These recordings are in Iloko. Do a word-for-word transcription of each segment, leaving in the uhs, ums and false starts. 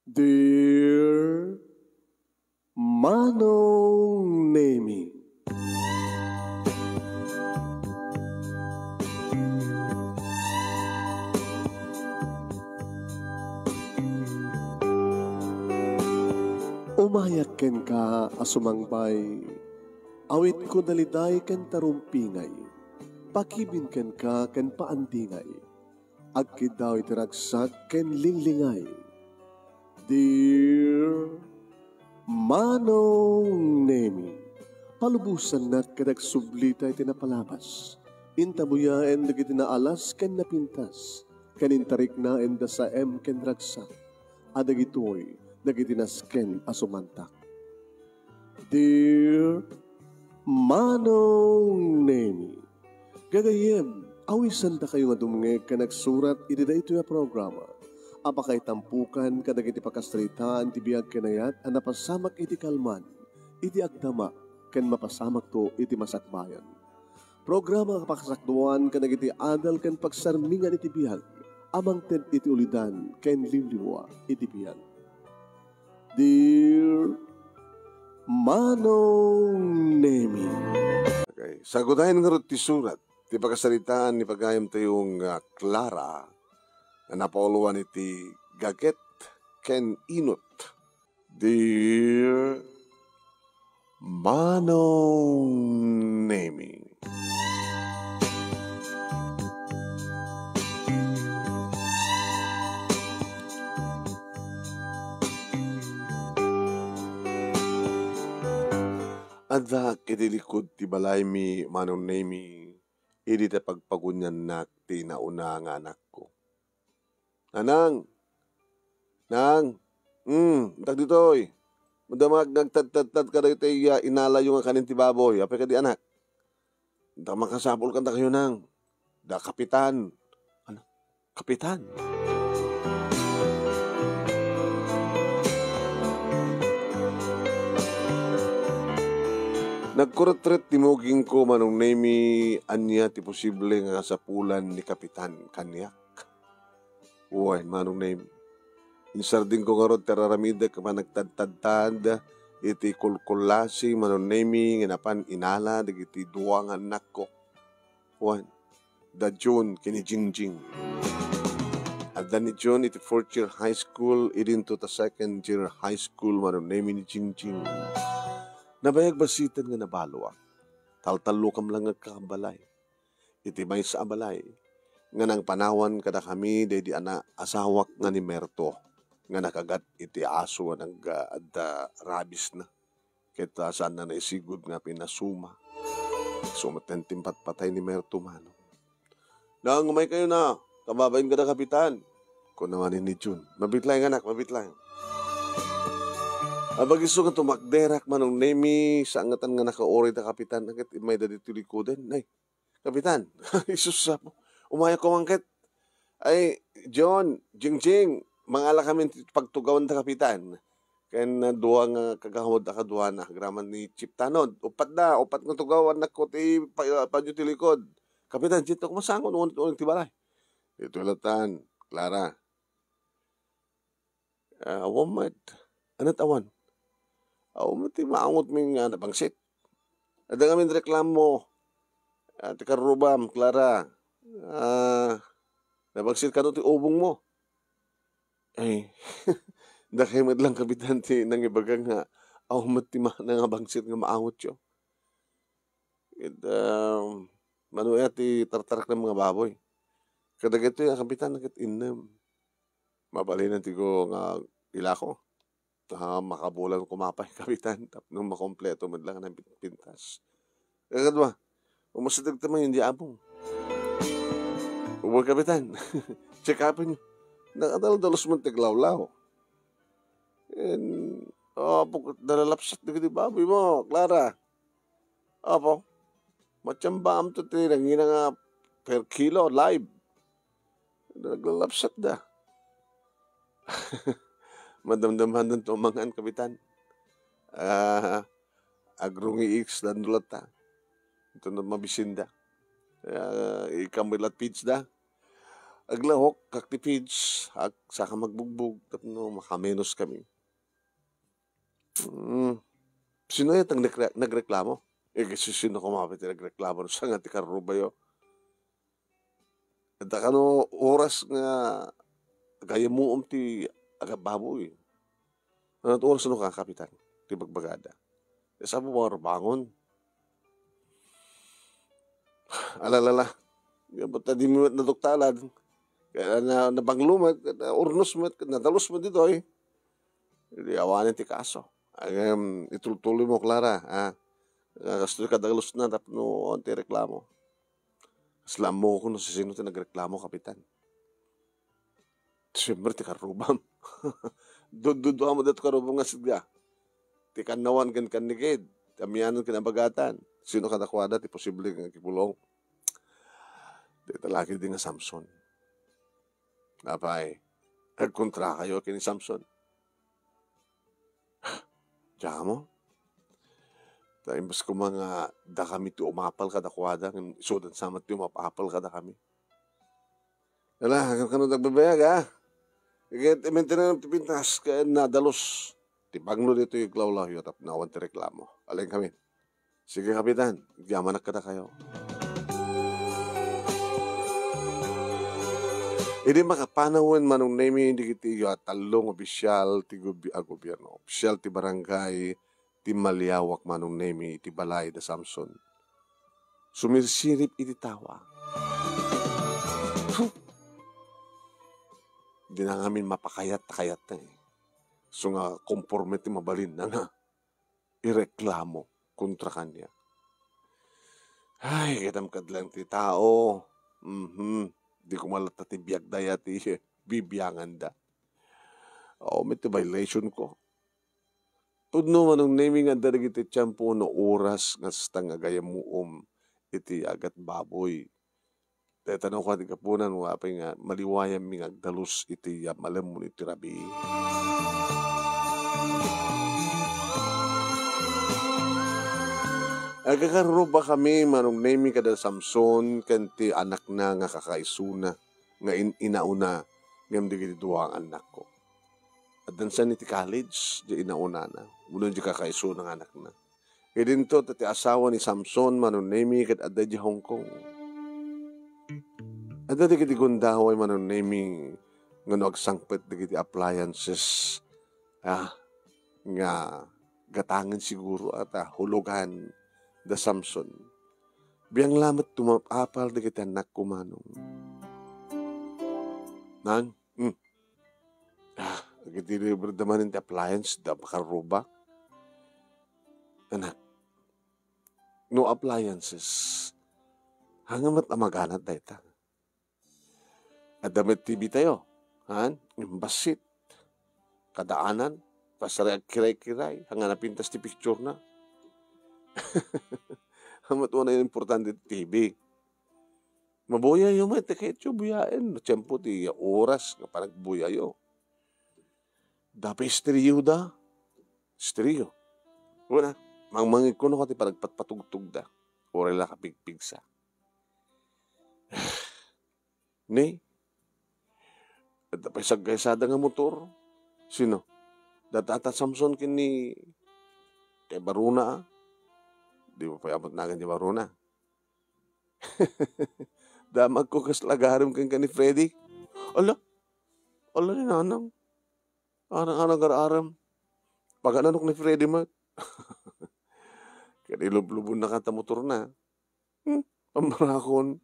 Dear Manong Nemi. Umayak kenka a sumangbay, awitko daliday ken tarumpingay, pakibin kenka ken paandingay. Agkiddaw iti ragsak ken linglingay. Dear Manong Nemi, palubosannak ket agsublita iti napalabas. Intabuyaen dagiti naalas ken napintas, ken intariknaen da saem ken ragsak, a dagitoy dagiti nasken a sumantak. Dear Manong Nemi, gagayyem, awisandakayo nga dumngeg ken agsurat iti daytoy a programa a pakaitampokan kadagiti pakasaritaan ti biag ken ayat a napasamak iti kalman, iti agdama, ken mapasamakto iti masakbayan. Programa a pakasakduan kadagiti adal ken pagsarmingan iti biag a mangted iti ulidan ken liwliwa iti biag. Dear Manong Nemi. Okay. Sagudayen ngarud ti surat ti pakasaritaan ni pagayamtayo nga Clara a napauluan iti gaget ken inut. Dear Manong Nemi. Addaak iti likud ti balaymi, Manong Nemi, idi ta pagpaguniannak ti nauna nga anakko. Nanang! Nang! Hmm, intak ditoy. Madamag nga agtadtadtad kadagitoy, ah, inalayo nga kanen ti baboy. Apay kadi, anak? Intak makasapul kadakayo, Nang. Da Kapitan. Ano? Kapitan? Nagkuretret ti mugingko, Manong Nemi, ania ti posible nga kasapulan ni Kapitan kaniak? Wen, Manong Nemi, insardengko ngarud ti ar-aramidek a panagtadtadtad iti kulkullasi, Manong Nemi, nga napan inala dagiti dua nga annakko. Wen, da June ken ni Jingjing. Adda ni June iti fourth year high school, idinto ta second year high school, Manong Nemi, ni Jingjing. Nabayag basiten nga nabaluak. Taltallokam lang nga agkabalay. Iti maysa a balay, nga nangpanawan kadakami daydi ana-, asawak nga ni Merto, nga nakagat iti aso a nag-, adda rabiesna. Ket, ah, saanna naisigud nga pinasuma. Isu metten ti impatpatay ni Merto, Manong. "Nang, umaykayo na, kababain kada Kapitan," kuna manen ni Jun. "Mabit laeng, anak, mabit laeng." Apag-isu nga tumakderak, Manong Nemi, saan ngatan nga nakauray da Kapitan, ket immay da ditoy likuden. Nay, Kapitan, isus, apo. Umayak ko man ket. Ay, John, Jingjing, mangala kami ti pagtugawan da Kapitan. Ken, ah, dua nga kagawad a kaduana, agraman ni Chief Tanod. Uppat da, uppat nga tugaw, annakko ti pa-, panyo ti likod. Kapitan, dito ko masangon, unit-unit ti balay. Ito latan, Clara. Ah, awan met. Ania't awan? Awan met ti maangot mi nga nabangsit. Adda ngamin reklamo. Ah, ti karrubam, Clara. Ah, nabangsit kano ti ubong mo? Ay, dakay met lang, Kapitan, ti nangibaga nga awan met ti ma-, nangabangsit nga maangotyo. Ket, ah, mano aya ti tartarak nga baboy? Kadagitoy a, Kapitan, ket innem. Mabalinen ti ko nga ilako. Ah, makabulan koma pay, Kapitan, tapno makompleto met lang nga pintas. Kakadua, umasideg ti mangindiabong. Uboy, Kapitan. Check-upin. Nakadaldalus man ti aglawlaw. En, apo, nalalapsat dagiti baboy mo, Clara. Apo, matiambaam to ti nangina nga per kilo, live. Naglalapsat da. Madamdamanan to mangan, Kapitan. Ah, agrungi X dan latta. Ito na mabisinda. Ah, ikambilat feeds da. Aglahok, kaktipids, ag-, saka magbugbog, tapno makamenos kami. Hmm. Sino aya ti nagre-, nagreklamo? Eh, sino koma ti nagreklamo? Saan nga ti karrubayo? Adda kano oras nga gayam-om ti agabbaboy. Ano ti oras no ka, Kapitan? Ti bagbagada. Isabo mo bangon. Alalala. Nga ba't di mo met naduktalan? Kaya na, nabanglo met, naurnos met, nadalus met ditoy. Di awanen ti kaso. Agam, itultuloy mo, Clara, ha? Nga kastoy kadalus na tapno awan ti reklamo. Kasla ammok no sisino ti nagreklamo, Kapitan. Siyempre, ti karrubam. Dududua mo dito karrubam nga sida. Ti kannawan ken kannigid, ti amianan ken abagatan. Sino kadakuada ti posible nga kipulong? Dita lagi di nga Samson. Apay, agkontra kayo ken ni Samson. Diak ammo. Ta imbes koma nga dakami ti umapal kadakuada, ngem isudan sa met ti umapapal kadakami. Ala, agkano ti agbibiag, a? Ket imintinan ti pintas ken nadalus ti banglo ditoy aglawlawyo tapno awan ti reklamo. Alaen kami. Sige, Kapitan, agyamanak kadakayo. Idi makapanawen Manong Nemi dagiti tallo nga opisyal ti gobi-, a, gobierno, opisyal ti barangay, ti maliawak Manong Nemi iti balay da Samson. Sumirsirip iti tawa. Huh! Dina ngamin mapakayat-kayat na eh. So nga, konforme ti mabalinna nga ireklamo kontra kaniak. Ay, kitam kadlan ti tao. Mhm. Di koma latta ti biag daya ti bibianganda. Awan met ti violation ko. Pudno Manong Nemi nga adda dagiti tiempo no oras nga sasta nga gayam-om iti agatbaboy. Dayta no kua ti gapunan, apay nga maliwayammi nga agdalus iti, ah, malemon iti rabii. Agkakarrubakami Manong Nemi kada Samson ken ti anakna nga kakaisuna nga in-, inauna ngem dagiti dua nga annakko. Addansan iti college, di inaunana, wenno di kakaisuna nga anakna. Idinto ti asawa ni Samson Manong Nemi ket adda idiay Hong Kong. Adda dagiti gundaway Manong Nemi nga no agsangpet dagiti appliances, ah, nga gatangen siguro a ta hulogan da Samson. Biang lamet tumapapal dagiti annakko, Manong. Nang, hmm. Ah, dagiti libre da manen ti appliance, da makarrubak. Anak, no appliances, haan met a maganat dayta. Adda met T V tayo, han? Imbassit. Kadaanan, pasari agkiray-kiray, haan nga napintas ti picture na. Haan met a importante ti T V. Mabuyayo met, ti kayatyo buyaen, no tiempo ti oras nga panagbuyayo. Dapat estereo da. Estereo. Kuna, mangmangegko no ti panagpatpatugtogda. Uray la kapigpigsa. Ni? Adda pay saggaysada nga motor. Sino? Da Tata Samson ken ni, kay Baruna, a? Di mo pay abot nagan ni Baruna. Damagko kasla agarem kenka ni Freddy. Ala, ala ni Nanang. Arang-arang agar-arem. Pagananok ni Freddy met. Ket ilublubonna kanta motorna. Hmm, pamarakon.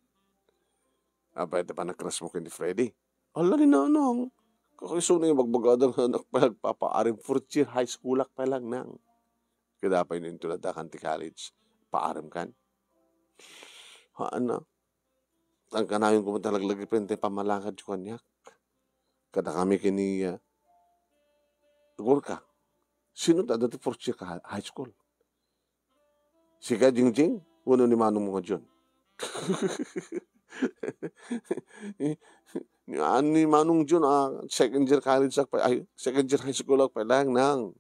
Apay ti panagkrasmo ken ni Freddy? Ala ni Nanang. Kakaisuna nga ibagbagada nga anak pay agpapaarem fourth year high school-ak pay lang, Nang. Kada pay no inton addakan ti college, paarem kan? Haan a. Ang kanayon ko met a laglagipen ti pammalakadyo kaniak. Kada kami ken ni, ah, Gorka. Sino ti adda ti fourth year ka high school? Sika, Jingjing? Wenno ni manongmo nga John? Ni, ah, ni Manong John, ah, second year college-ak pay, ay, second year high school-ak pay lang, Nang.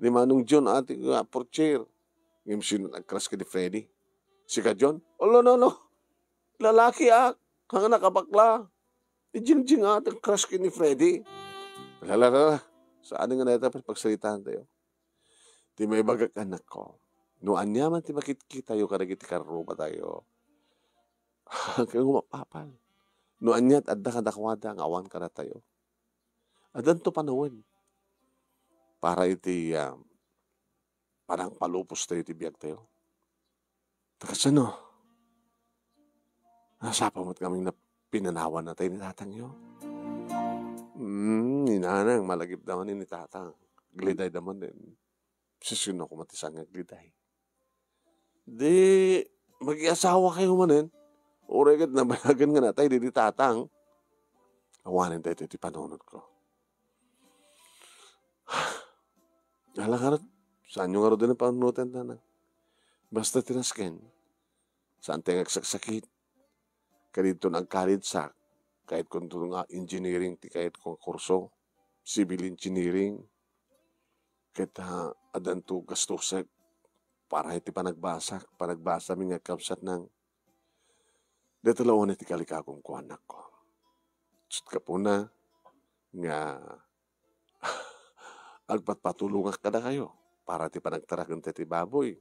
Ni Manong John, ah, ti, ah, fourth year. Ngem sino nagcrush ken ni Freddy? Sika, John? Ala, no, no. Lalaki, ah. Haan a, kabakla. Ni Jingjing a, ti crush ken ni Freddy. Ala, ala, ala. Saan nga dayta pagsaritaantayo. Ti maibagak, anakko, no ania man ti makitkitayo kadagiti karrubatayo, kayat nga mapapal. No ania ti adda kadakuada nga awan kadatayo, addanto panawen para iti, ah, panangpalupostayo iti biagtayo. Ta kasano? Nasapa met ngamin nga pinanawannatayo ni tatangyo. Hmm, ni nanang, malagipda man ni tatang. Glidayda man din. Sisino koma ti saan nga agliday? Di, magiasawakayo manen. Uray ket nabayagen nga natay didi tatang. Awanen daytoy ti panunotko. Ala ngarud, saanyo ngarud a panunoten, nanang. Basta ti nasken, saantayo nga agsaksakit. Kadinto nga agkaledsak, kayatko nga engineering ti kayatko nga kurso, civil engineering. Ket, ah, addanto gastosek para iti panagbasak, panagbasami nga kabsatnang. Dayta la unay ti kalikaguko, anakko. Ket gapuna nga agpatpatulongak kadakayo para ti panagtaraken ti baboy.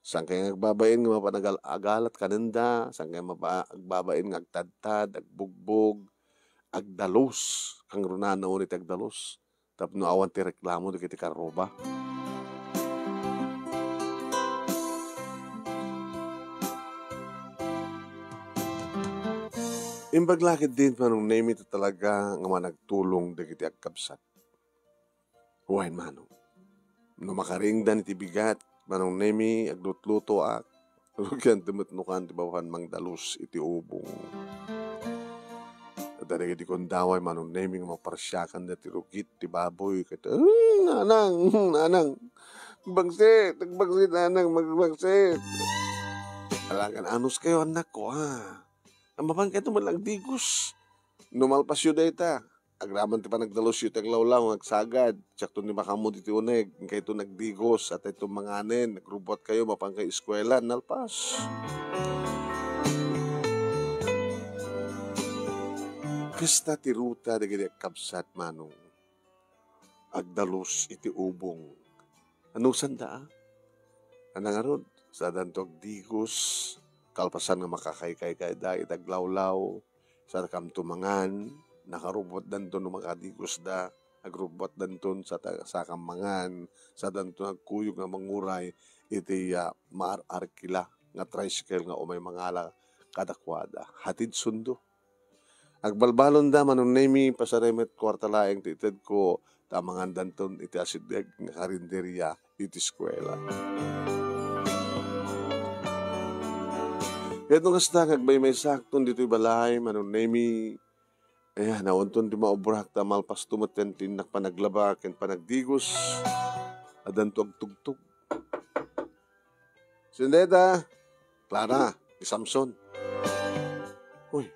Saankay nga agbabain nga mapan agal-agalat kanenda, saankay maba-, agbabain nga agtadtad, agbugbog, agdalus, kangrunana unay ti agdalus, tapno awan ti reklamo dagiti karruba. Imbag la ketdin, Manong Nemi, ta talaga nga managtulong dagiti agkabsat. Wen, Manong. No makariingdan iti bigat, Manong Nemi, aglutlutoak. Rugian ti met no kan ti mapan mangdalus iti ubong. Adda dagiti gundaway, Manong Nemi, nga maparsiakanda ti rugit ti baboy. Ket, "Ah, nanang, nanang, magbagsit, magbagsit, nanang, magbagsit." Ala, anuskayo, anakko, ha? Mapankayto met la agdigos. No malpasyo dayta, agraman ti panagdalusyo iti aglawlaw nga agsagad, siakto ni makaammo ditoy uneg, inkayto nagdigos, atayto manganen, agrubbuatkayo, mapankayo eskuela, nalpas. Kasta ti ruta dagiti agkabsat, Manong. Agdalus iti ubong. Anusanda, a? Ania ngarud, sadanto agdigos, kalpasan nga makakaykaykayda iti aglawlaw, sakanto mangan, nakarubbuatdanto no makadigosda, agrubbuatdanton sata-, sakan mangan, sadanto agkuyog nga manguray iti, ah, maar-arkila nga tricycle nga umay mangala kadakuada. Hatid sundo. Agbalbalonda, Manong Nemi, pasaray met kuarta laeng ti itedko, ta mangandanton iti asideg nga karinderia iti eskuela. Ket no kasta nga agmaymaysakton ditoy balay, Manong Nemi, eh, naunton ti maobrak ta malpasto met ti innak panaglaba ken panagdigos, addanto agtugtog. Sino dayta? Clara, ni Samson. Uy,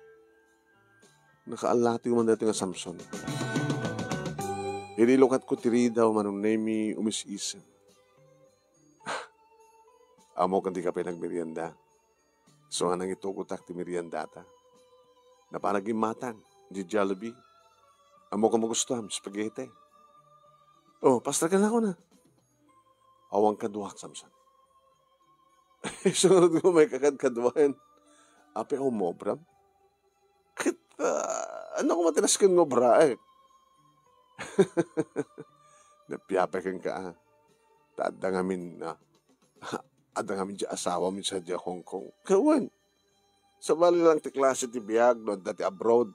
nakaallatiw man daytoy nga Samson. Idi lukatko ti ridaw, Manong Nemi, umis-isem. Ammok, dika pay nagmerienda. Isu nga nangitugotak ti meriendata. Napan agimmatang, di Jollibee. Ammok a magustuam, spaghetti. Oh, pastrek kennak. Awan kaduak, Samson. Isu ngarud nga umayka kadkaduaen. Apay a umobram? Ket, ah, ania koma ti nasken nga obraek? Napiapay kenka, a. Ta adda ngamin, a, adda ngamin diay asawam sadiay Hong Kong. Ket wen, sabali lang ti klase ti biag no adda ti abroad,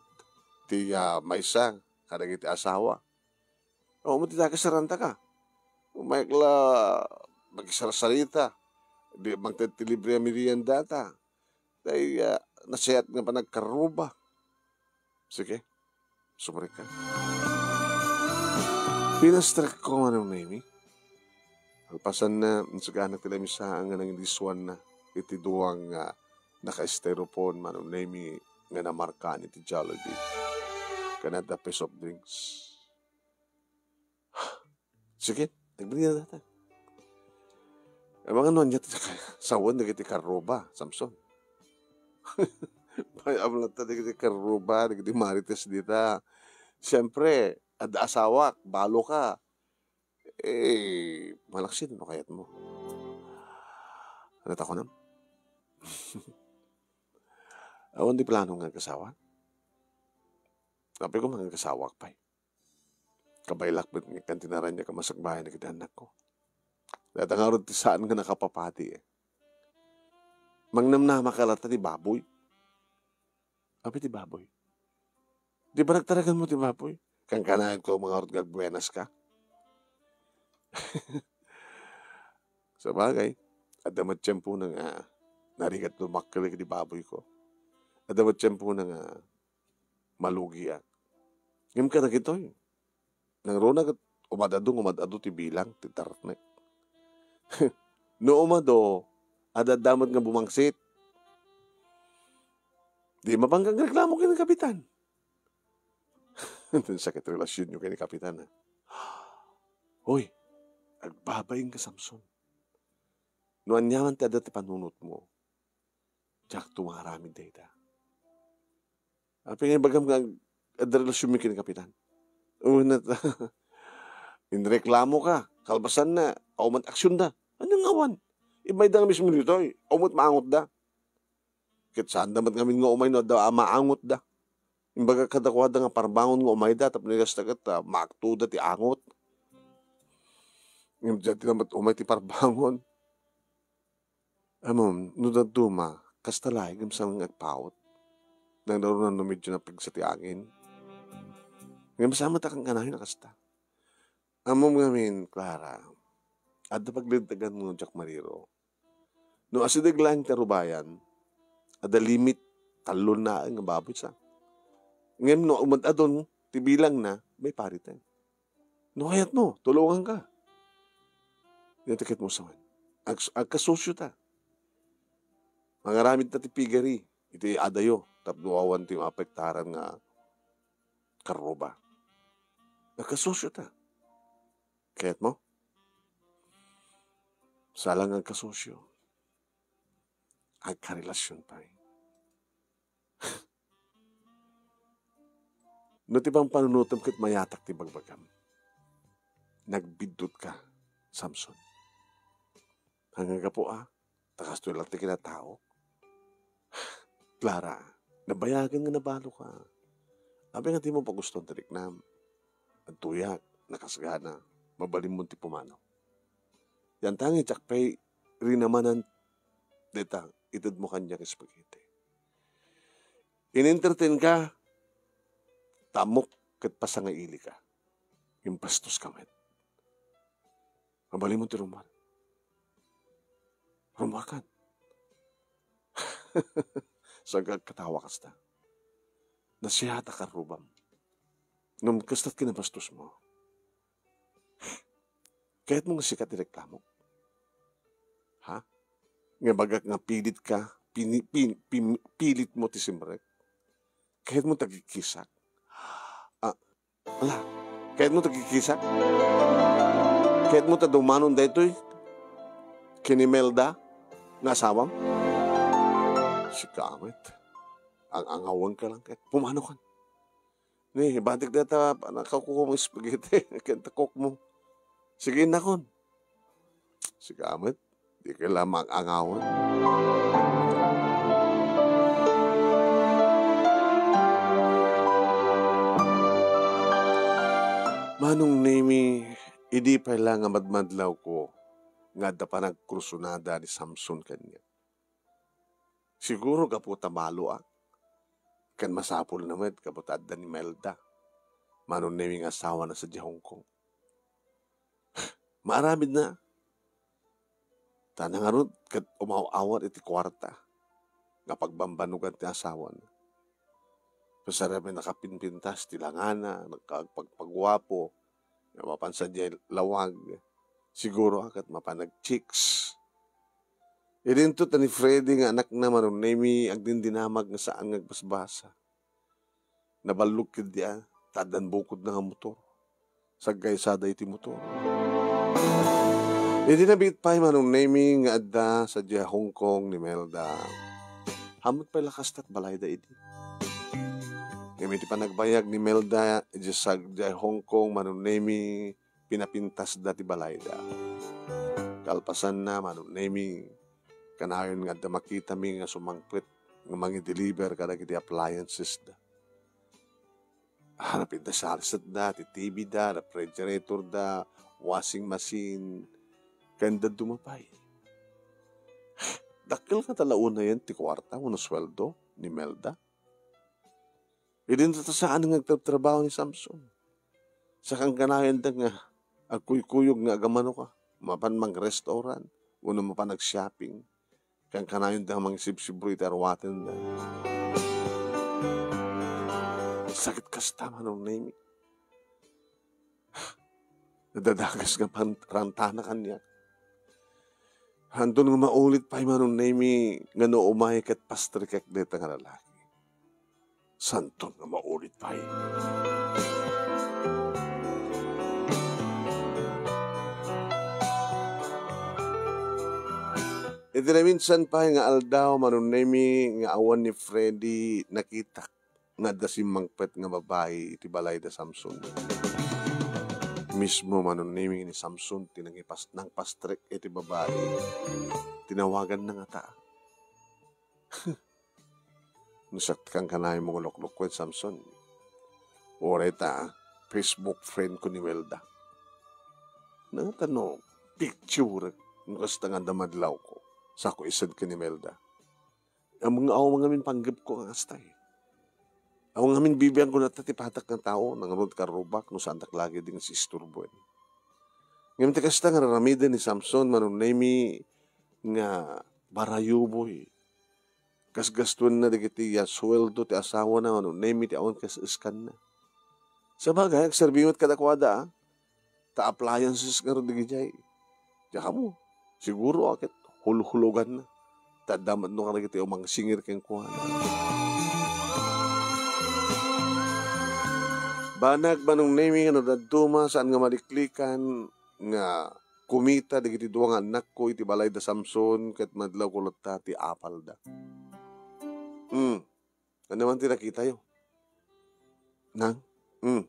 ti, ah, maysa kadagiti asawa. Awan met ti dakes a rantaka. Umayek la makisarsarita. Di mangted ti libre a meriendata. Tay, ah, nasayaat nga panagkarruba. Sige, sumrekka. Pinastrekko, Manong Nemi. Kalpasanna, insaganak ti lamisaan nga nangidisuanna iti dua nga naka-styrofoam, Manong Nemi, nga namarkaan iti Jollibee. Ken adda pay soft drinks. Sige, nagmeriendata. Amangan no ania ti sawen dagiti karruba, Samson. Pay-am latta dagiti karruba, dagiti marites dita. Siempre, adda asawak, balo ka. Eh, malaksid no kayatmo. Ano ta kunam? Awan di plano nga agkasawa? Apay ko nga agkasawak pay. Kabaylak met nga kantinaranya ka masakbayan dagiti annakko. Dayta ngarud ti saan nga nakapapati, eh. Mangnamnama ka latta ti baboy. Apay ti baboy? Di ba nagtaragan mo ti baboy? Kankanayon ko nga ngarud nga agbuenas ka. Sabagay, adda met tiempona nga narigat lumakkel ti baboy ko. Adda met tiempona nga malugiak. Ngem kadagitoy, nangruna ket umad-adu, umad-adu ti bilang ti tarnek. No umado, adda met nga bumangsit. Di mapanka agreklamo ken ni Kapitan. Sakit relasionyo ken ni Kapitan, ha? Hoy, agbabain ka, Samson. No aniaman ti adda ti panunotmo, diak to maaramid dayta. Apay nga ibagam nga ag-, adda relasionmi ken ni Kapitan? Una ta, inreklamo ka, kalpasanna, awan met aksionda. Ania nga awan? Imayda nga mismo ditoy, awan met maangotda. Ket saanda met ngamin nga umay no adda a maangotda. Imbaga kadakuada nga parbangon nga umayda, tapno kasta ket, ah, maaktoda ti angot. Ngem diay ti lamet umay ti parbangon. Ammom, no dadduma, kasta laeng ngem saan nga agpaut. Nagnarunan no medyo napigsa ti angin. Ngem saan met a kankanayon a kasta. Ammom ngamin, Clara, adda paglintegan no diak mariro. No asideg laeng ti arubayan, adda limit, tallo laeng nga baboy sa. Ngem no umad-adun ti bilangna, maipariten. No kayatmo, tulonganka. Dayta ket mo sawen. Ag-, agkasosio ta. Mangaramid ta ti piggery iti adayo tapno awan ti maapektaran nga karruba. Agkasosio ta. Kayatmo? Saan nga agkasosio, agkarelasion pay. No ti pampanunotem ket mayatak ti bagbagam, nagbiddut ka, Samson. Anggapo a, ta kastoy latta ti kinataok. Clara, nabayagen nga nabalo ka. Apay nga dimo pagustuan ti riknam? Adtoyak, nakasgana, mabalinmo ti pumanaw. Yantangay diak pay rinamanan dayta itedmo kaniak nga spaghetti. In-entertain ka, ta ammok ket pasangaili ka. Imbastos ka met. Mabalinmo ti rummuar. Rummuarkan. Saan ka agkatawa kasta? Nasiatak a rubam. Ngem kasta ti kinabastosmo. Kayatmo nga sika ti reklamo? Ha? Nga ibagak nga pilit ka, pini-, pin-, pin-, pilit mo ti simrek? Kayatmo ta agkikisak? Ah, ala, kayatmo ta agkikisak? Kayatmo ta dumanon daytoy ken ni Imelda nga asawam? Sika met. Ang-angawan ka lang ket pumanaw kan. Ni, batik dayta panakakuko mo spaghetti ken ta Coke mo. Sige, innakon. Sika met, dika la mag-angawan. Manong Nemi, idi pay la nga madmadlawko nga adda panagkursunada ni Samson kaniak. Siguro gapu ta baloak. Ken masapulna met gapu ta adda ni Imelda, Manong Nemi nga asawana sadiay Hong Kong. Maaramidna. Ta nangarud ket umaw-awat iti kuarta nga pagbambannogan ti asawana. Pasaram a nakapinpintas ti langana, nakagpagpaguapo, nga mapan sadiay lawag. Siguro a ket mapan nag-chicks. Idinto ta ni Freddy nga anakna, Manong Nemi, agdindinamag nga saan nga agbasbasa. Naballog ketdi a, ta addan bukodna nga motor. Saggaysada iti motor. Idi nabiit pay, Manong Nemi, nga adda sadiay Hong Kong ni Imelda, Ammok pay la kasta ti balayda idi. Ngem iti panagbayag ni Melda idiay sag-, idiay Hong Kong, Manong Nemy, pinapintasda ti balayda. Kalpasanna, Manong Nemy, kanayon nga adda makitami nga sumangpet nga mangi-deliver kadagiti appliancesda. Ah, napintas-, sarsetda, ti T V da, refrigerator da, washing machine, ken dadduma pay. Dakkel nga talaonayen ti kuarta wenno sueldo ni Melda. Idi ta saan nga agtrabtrabaho ni Samson. Saan kanayonda nga agkuykuyog nga agamano ka, mapan mang-restaurant, wenno mapan ag-shopping. Kankanayonda nga mangisibsibro iti aruatenda. Sakit kasta, Manong Nemy. Nadadagas nga pan-, rantana kaniak. Haanton nga maulit pay, Manong Nemy, nga no umay ket pastrekek dayta nga lalaki. Saanton nga maulit pay. Iti naminsan pay nga aldaw, Manong Nemy, nga awan ni Freddy, nakitak nga adda simmangpet nga babai iti balay da Samson. Mismo, Manong Nemy, ni Samson ti nangipas-, nangpastrek iti babai. Tinawaganna ngata. No siak ti kankanayon mo nga luklukoen, Samson, uray ta Facebook friend ko ni Melda. Nangata no picture no kasta nga adda madlawko, sako isend ken ni Melda. Ammom nga awan ngamin panggepko nga kasta, eh. Awan ngamin bibiangko latta ti patak nga tao, nangrud karrubak, no saandak lagi di nga siisturboen. Ngem ti kasta nga raramiden ni Samson, Manong Nemy, nga barayuboy. Gasgastuenna dagiti, ah, sueldo ti asawana, Manong Nemy, ti awan kas-eskanna. Sabagay, agserbi met kadakuada, ah. Ta appliances ngarud dagijay. Diak ammo. Siguro, ah, ket hulhuloganna. Ta adda met no kadagiti umangsingir kenkuana. Banag, Manong Nemy, nga no dadduma, saan nga maliklikan nga kumita dagiti dua nga annakko iti balay da Samson ket madlawko latta ti apalda. Hmm. Ania man ti nakitayo? Nang? Hmm.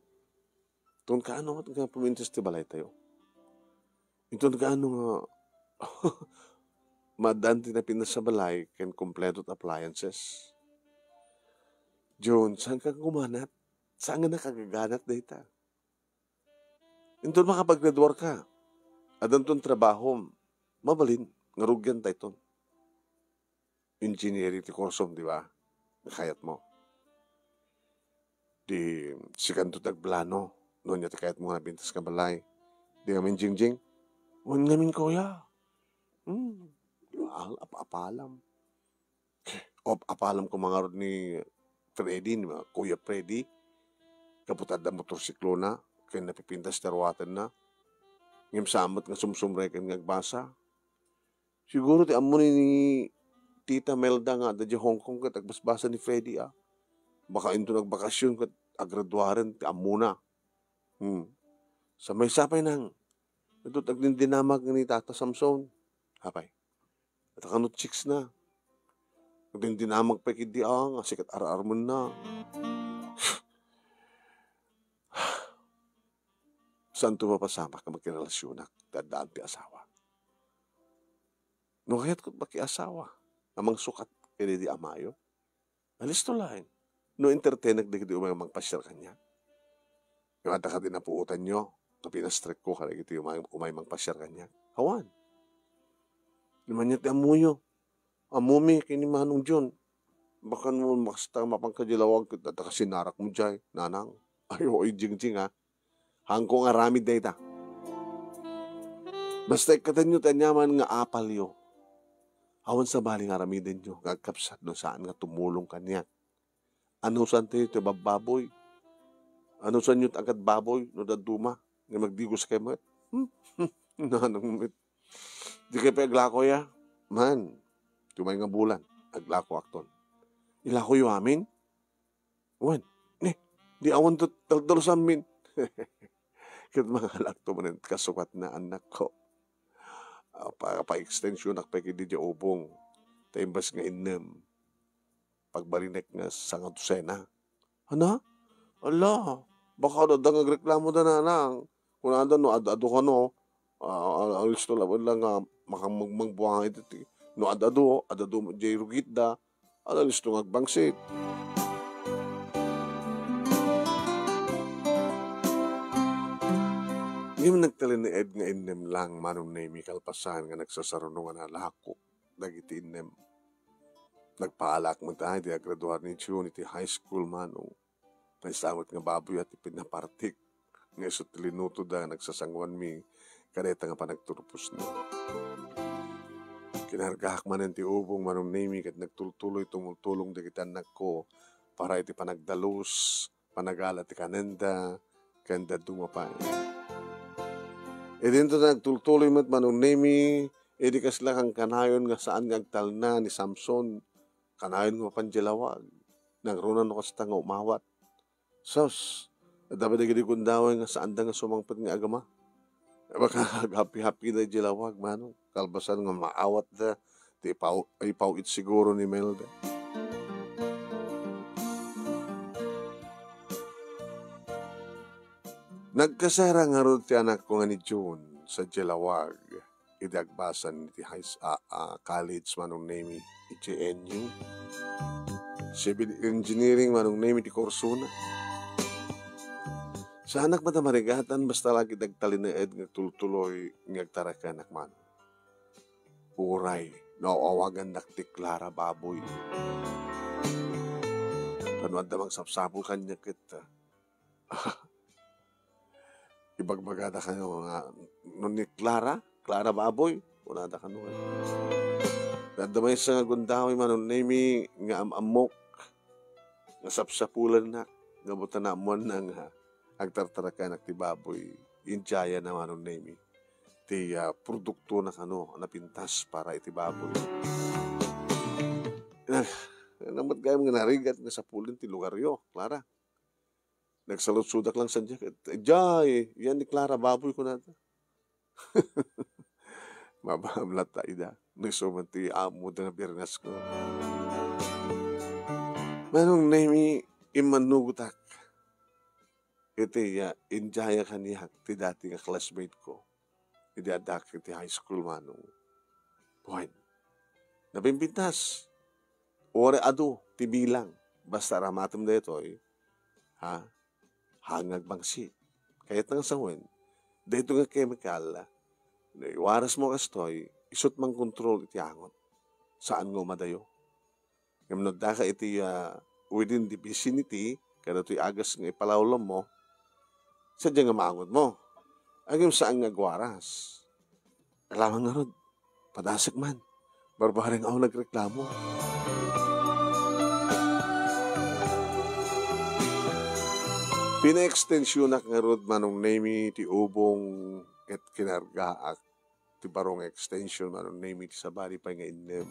Inton kaano met nga pumintas ti balaytayo? Inton kaano nga maaddaan ti napintas a balay ken kompleto ti appliances? Jun, saanka nga kumanat? Saan nga nakagaganat dayta? Inton makapaggraduarka, addanton trabahom, mabalin nga rugianta iton. Engineering ti kursom, di ba? Nga kayatmo. Di, sikanto ti agplano. No ania ti kayatmo nga napintas nga balay. Di ngamin, Jingjing? Wen ngamin, kuya. Hmm. Di ba? Al-, ap-, apalam. Op-, apalam ko mangarud ni Freddy, ni Kuya Freddy. Kaputada motorsiklona, ken napipintas ti aruatenna. Ngem saan met nga sumsumreken nga agbasa. Siguro ti ammo ni, ni Tita Melda nga adda idiay Hong Kong ket agbasbasa ni Freddy, a. Baka inton agbakasyon ket agraduaren ti ammona. Hmm. Sa maysa pay nang, ito ti agdindinamag ni Tata Samson. Apay. Ita kano chicks na. Agdindinamag pay ketdi, a, nga sikat ar-armenna. Saanto mapasamak nga makirelasionak ti addaan ti asawa. No kayatko ti makiasawa a mangsukat kadaydi amayo, alisto laeng no entertainek dagiti umay mangpasiar kaniak. Ngem adda kadi napuotanyo nga pinastrekko kadagiti umay, umay mangpasiar kaniak? Awan. Di man ti ammoyo. Ammomi ken ni Manong John. Baka no makasta mapan ka diay lawag ket adda kasinarakmo diay, nanang. Ay, oy, Jingjing, a. Haanko nga aramid dayta. Basta ikkatenyo ti aniaman nga apalyo. Awan sabali nga aramidenyo nga agkapsat no saan nga tumulong kaniak. Anusantayo ti babbaboy? Anusanyo ti agad baboy no dadduma nga magdigoskay met? Hmm? Nanang met. Dikay pay aglako, ya? Man, ti umay nga bulan, aglakoakton. Ilakoyo amin? Wen, ni, di awan daldalusanmin. Ket mangalakto manen kasukatna, annakko. Ah, pa, pa-extensionak pay ketdi diay ubong. Ta imbes nga innem, pagbarinek nga sangadusena. Ana? Ala, baka adda nga agreklamo da nanang. Kunada no ad-adu kano, ah, alisto laeng la nga makam-, magbuanga iti ti-, no ad-adu, ad-adu met jay rugitda, ala listo nga agbangsit. Ngem nagtalinaed nga innem lang Manong Nemi kalpasan nga nagsasaruno nga nalako dagiti innem. Nagpaalaak met iti agraduar ni June iti high school, Manong. Maysa met nga baboy ti pinapartik nga isu ti linutoda nga nagsasanguanmi kadayta nga panagturposna. Kinargaak manen ti ubong, Manong Nemi, ket nagtultuloy tumultulong dagiti annakko para iti panagdalus, panagala ti kanenda, ken dadduma pay. Idinto nagtultuloy met, Manong Nemi, idi kasla kankanayon nga saan nga agtalna ni Samson, kanayon nga mapan diay lawag. Nangruna no kasta nga umawat. Sus, adda pay dagiti gundaway nga saanda nga sumangpet nga agama. Baka aghapi-hapida idiay lawag, Manong. Kalpasan nga maawatda, ti ipaw-, ipaw-it siguro ni Imelda. Nagkasera ngarud ti anakko nga ni June sadiay lawag. Idi agbasan iti high s-, a, a, college, Manong Nemi, iti N U. Civil engineering, Manong Nemi, ti kursona. Saanak met a marigatan, basta lagi dagtalinaed nga tultuloy nga agtarakenak man. Uray, no awagannak ti Clara Baboy. Kano adda mangsapsapul kaniak ket, ibagbagada kano nga, "No ni Clara, Clara Baboy," kunada kano. Adda maysa nga gundaway, Manong Nemi, nga am-ammok, nga sapsapulannak, nga buta naammoanna nga agtartarakenak ti baboy. Indiayana, Manong Nemi, ti, ah, produktona kano a napintas para iti baboy. Nag-, ano met gayam nga narigat nga sapulen ti lugaryo, Clara? Nagsaludsodak lang sadiay ket, "Diay, yan ni Clara Baboy," kunada. Mabaam latta ida. No isu man ti ammoda nga birngasko. Manong Nemi, immannugotak. Iti, ah, indiaya kaniak ti dati nga classmate ko. Idi addak iti high school, Manong. Wen, napimpintas. Uray adu ti bilang. Basta aramatem daytoy, ha? Haan nga agbangsit. Kayatna nga sawen, daytoy nga chemical, no iwarasmo kastoy, isu't mangkontrol iti angot. Saan nga umadayo. Ngem no addaka iti, ah, within the vicinity, kadatoy agas nga ipalawlawmo, sadiay nga maangotmo. Ngem saan nga agwaras. Alamang ngarud, padasek man. Barbareng awan nagreklamo. Pinaekstensionak ngarud, Manong Nemi, ti ubong ket kinargaak ti baro nga extension, Manong Nemi, ti sabali pay nga innem.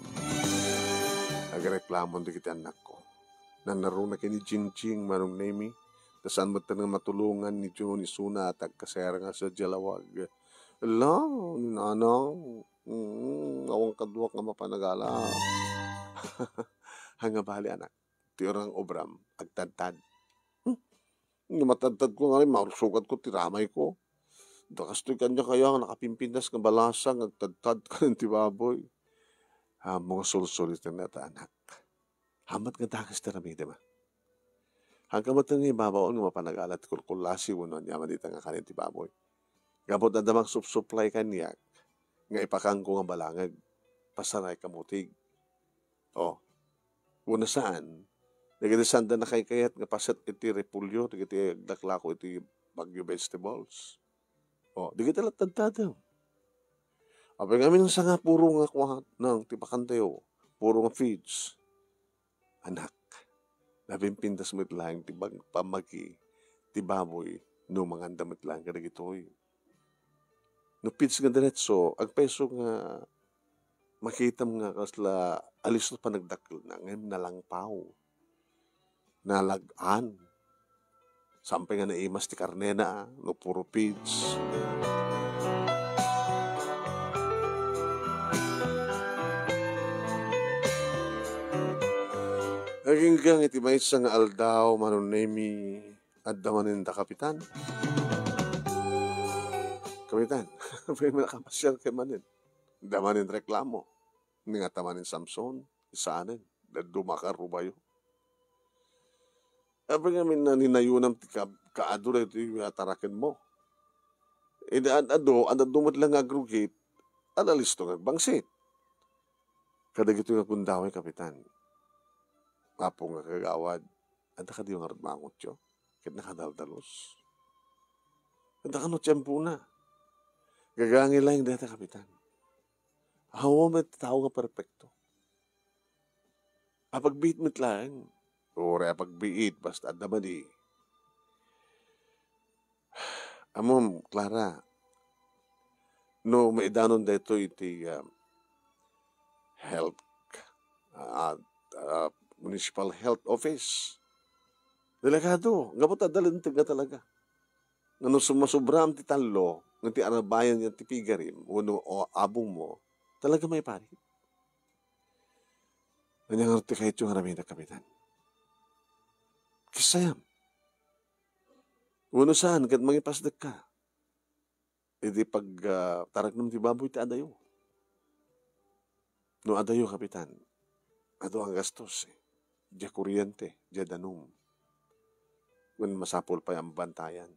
Nagreklamon dagiti annakko. Nannaruna ken ni Jingjing, Manong Nemi. Ta saan metten nga matulongan ni June isuna a tagkasera nga sadiay lawag. Ala, ni Nanang, mm, awan kaduak nga mapanagala. Haan nga bali, anak. Ti urang obram, agtadtad. Hmm? No matadtadko ngamin, maursugatko ti ramayko. Da kastoy kaniak aya nga nakapimpintas nga balasang agtadtad kanen ti baboy. Ammom nga sulsuliten ta, anak. Haan met nga dakes ti aramidem, a. Haanka met nga ibabaon nga mapanagala ti kulkulasi wenno aniaman dita nga kanen ti baboy. Gapu ta adda mangsupsuplay kaniak nga ipakaanko nga balangeg, pasaray kamutig. O, wenno saan, dagiti saanda nakaykayat nga paset iti repolyo, dagiti aglaklako iti Baguio vegetables. O, dagiti latta adda. Apay ngamin sa nga puro nga kuan, nang ti pakantayo, puro nga feeds. Anak, napimpintas met laeng ti bag-, pammagi ti baboy no manganda met laeng kadagitoy. No feeds nga diretso, agpayso nga makitam nga kasla alisto panagdakkelna, ngem nalangpaw, nalag-an. Saan pay nga naimas ti karnena, a, no puro feeds. Aginggang iti maysa nga aldaw, Manong Nemi, adda manen da Kapitan. Kapitan, pwede man nakapasiar kay manen. Adda manen reklamo. Ni nga ta manen Samson, isaanen, dadduma ka rubayo. Apay ngamin naninayonam ti ka-, kaadu daytoy nga atarakenmo. Idi ad-adu, ad-adu met la nga agrugit, adda listo nga agbangsit. Kadagitoy nga gundaway, Kapitan. Apo nga kagawad, adda kadi ngarud maangotyo? Ket nakadaldalos. Adda kano tiempona. Gagangay laeng dayta, Kapitan. Awan met tao nga perpekto. Apagbiit met laeng. Uray apagbiit, basta adda madi. Ammom, Clara, no maidanon daytoy iti, ah, health, ah, ah, municipal health office, delikado. Gapu ta adda linteg nga talaga. Nga no sumasobraam ti tallo, nga ti arabayan nga ti pigarim, wenno o abongmo, talaga maiparit. Ania ngarud ti kayatyo nga aramidek, Kapitan? Kasayam. Wenno saan, ket mangipasdekka iti pag, ah, taraknem ti baboy ti adayo. No adayo, Kapitan, adu a gastos, eh. Dia kuryente, dia danum. Wen masapul pay a mabantayan.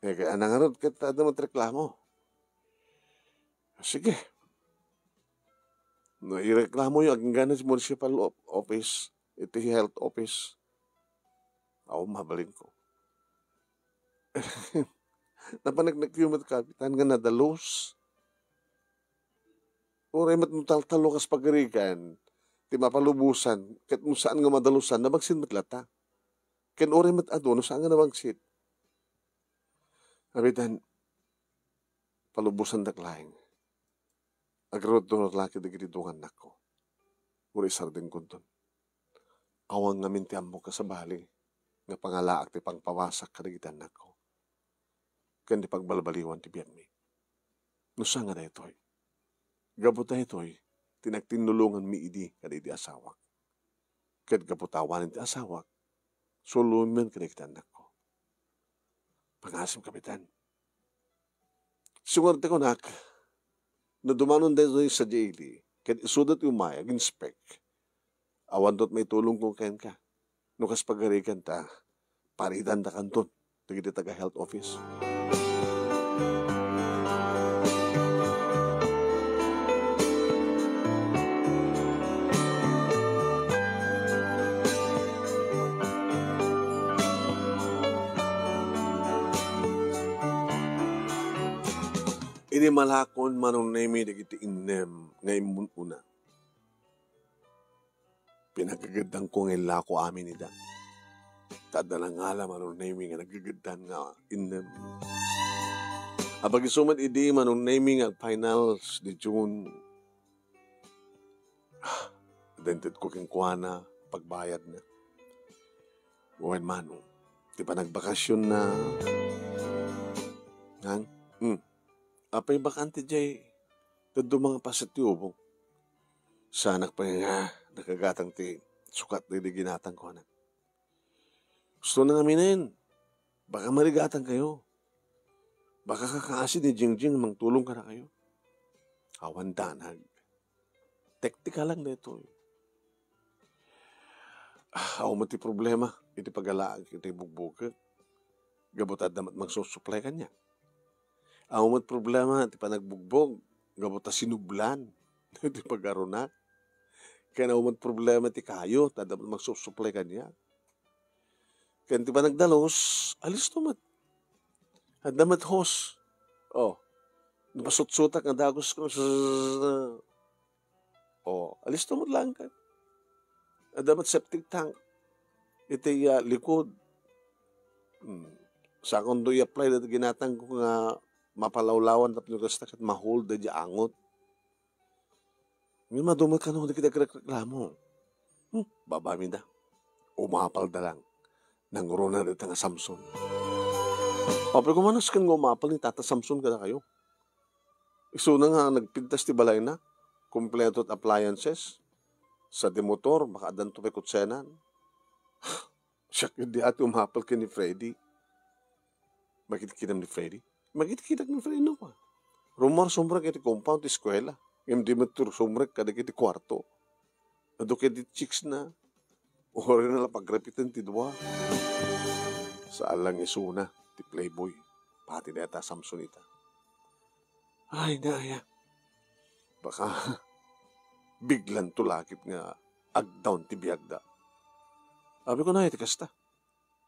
Eh, kay ania ngarud ket adda met reklamo. Sige. No ireklamoyo, agingga sa municipal op-, office, iti health office, awan mabalinko. Napaneknekyo met, Kapitan, nga nadalus. Uray met no taltallo kas pagarigan ti mapalubosan, ket no saan nga madalusan, nabangsit met latta. Ken uray met adu, no saan nga nabangsit. Kapitan, palubosandak laeng. Agruruar la kadagiti dua nga annakko. Uray sardengkonton. Awan ngamin ti ammok a sabali nga pangalaak ti pangpabasak kadagiti annakko ken ti pagbalbaliwan ti biagmi. No saan nga daytoy, gapu daytoy ti nagtinnulonganmi idi kadagiti asawak. Ket gapu ta awanen ti asawak, suluem kadagiti annakko. Pangasim, Kapitan. Isu ngarud ti kunak, no dumanon daytoy sadiay ili, ket isuda ti umay, ag-inspect, awanto met maitulongko kenka. No kas pagarigan ta, paridandakanton dagiti taga-health office. Idi malakon, Manong Nemi, dagiti innem nga immun-una, pinagageddanko nga illako amin ida. Ta adda nangala, Manong Nemi, nga nagageddan nga innem. Apag-isu met idi, Manong Nemi, nga ag-finals di June, ah, adda intedko kenkuana pagbayadna. Wen, Manong, ti panagbakasionna. Ngan? Hmm. Apay bakante diay dadduma nga paset ti ubong? Saanak pay nga nakagatang ti sukat daydi ginatangko, anak. Gusto na ngaminen, baka marigatangkayo. Baka kakaasi ni Jingjing a mangtulong kadakayo. Awan danag. Teknika lang daytoy. Ah, awan met ti problema iti pagalaak iti bugbogek. Gapu ta adda met mangsusuplay kaniak. Awan met problema ti panagbugbog, gapu ta sinublan ti pagarunak. Ken awan met problema ti kayo, ta adda met mangsusuplay kaniak. Ken ti panagdalus, alisto met. Adda met hose. Oh, napasutsutak nga dagus ko. Oh, alisto met laeng ket. Adda met septic tank iti, ah, likod. Hmm. Saanko i-apply dayta ginatangko nga mapalawlawan tapno kasta ket ma-hold daydi angot. Ngem adu met kano dagiti agrekreklamo. Hmm, babamida. Umapalda lang. Nangruna dayta nga Samson. Apay koma nasken nga umapal ni Tata Samson kadakayo. Isuna nga nagpintas ti balayna, kompleto ti appliances. Sa di motor, makaaddanto pay kotsenan. Siak di ati umapal ken ni Freddy. Makidkidam ni Freddy? Makidkidak ni Freddy, no, pa. Rummuar sumrek iti compound ti eskuela. Ngem di met sumrek kadagiti kuarto. Adu ket di chicks na. Uray na la pagrapiten ti dua. Saan lang isuna ti playboy. Pati dayta Samsonita. Ay, daya. Baka biglanto lakit nga agdown ti biagda. Abi ko na iti kasta.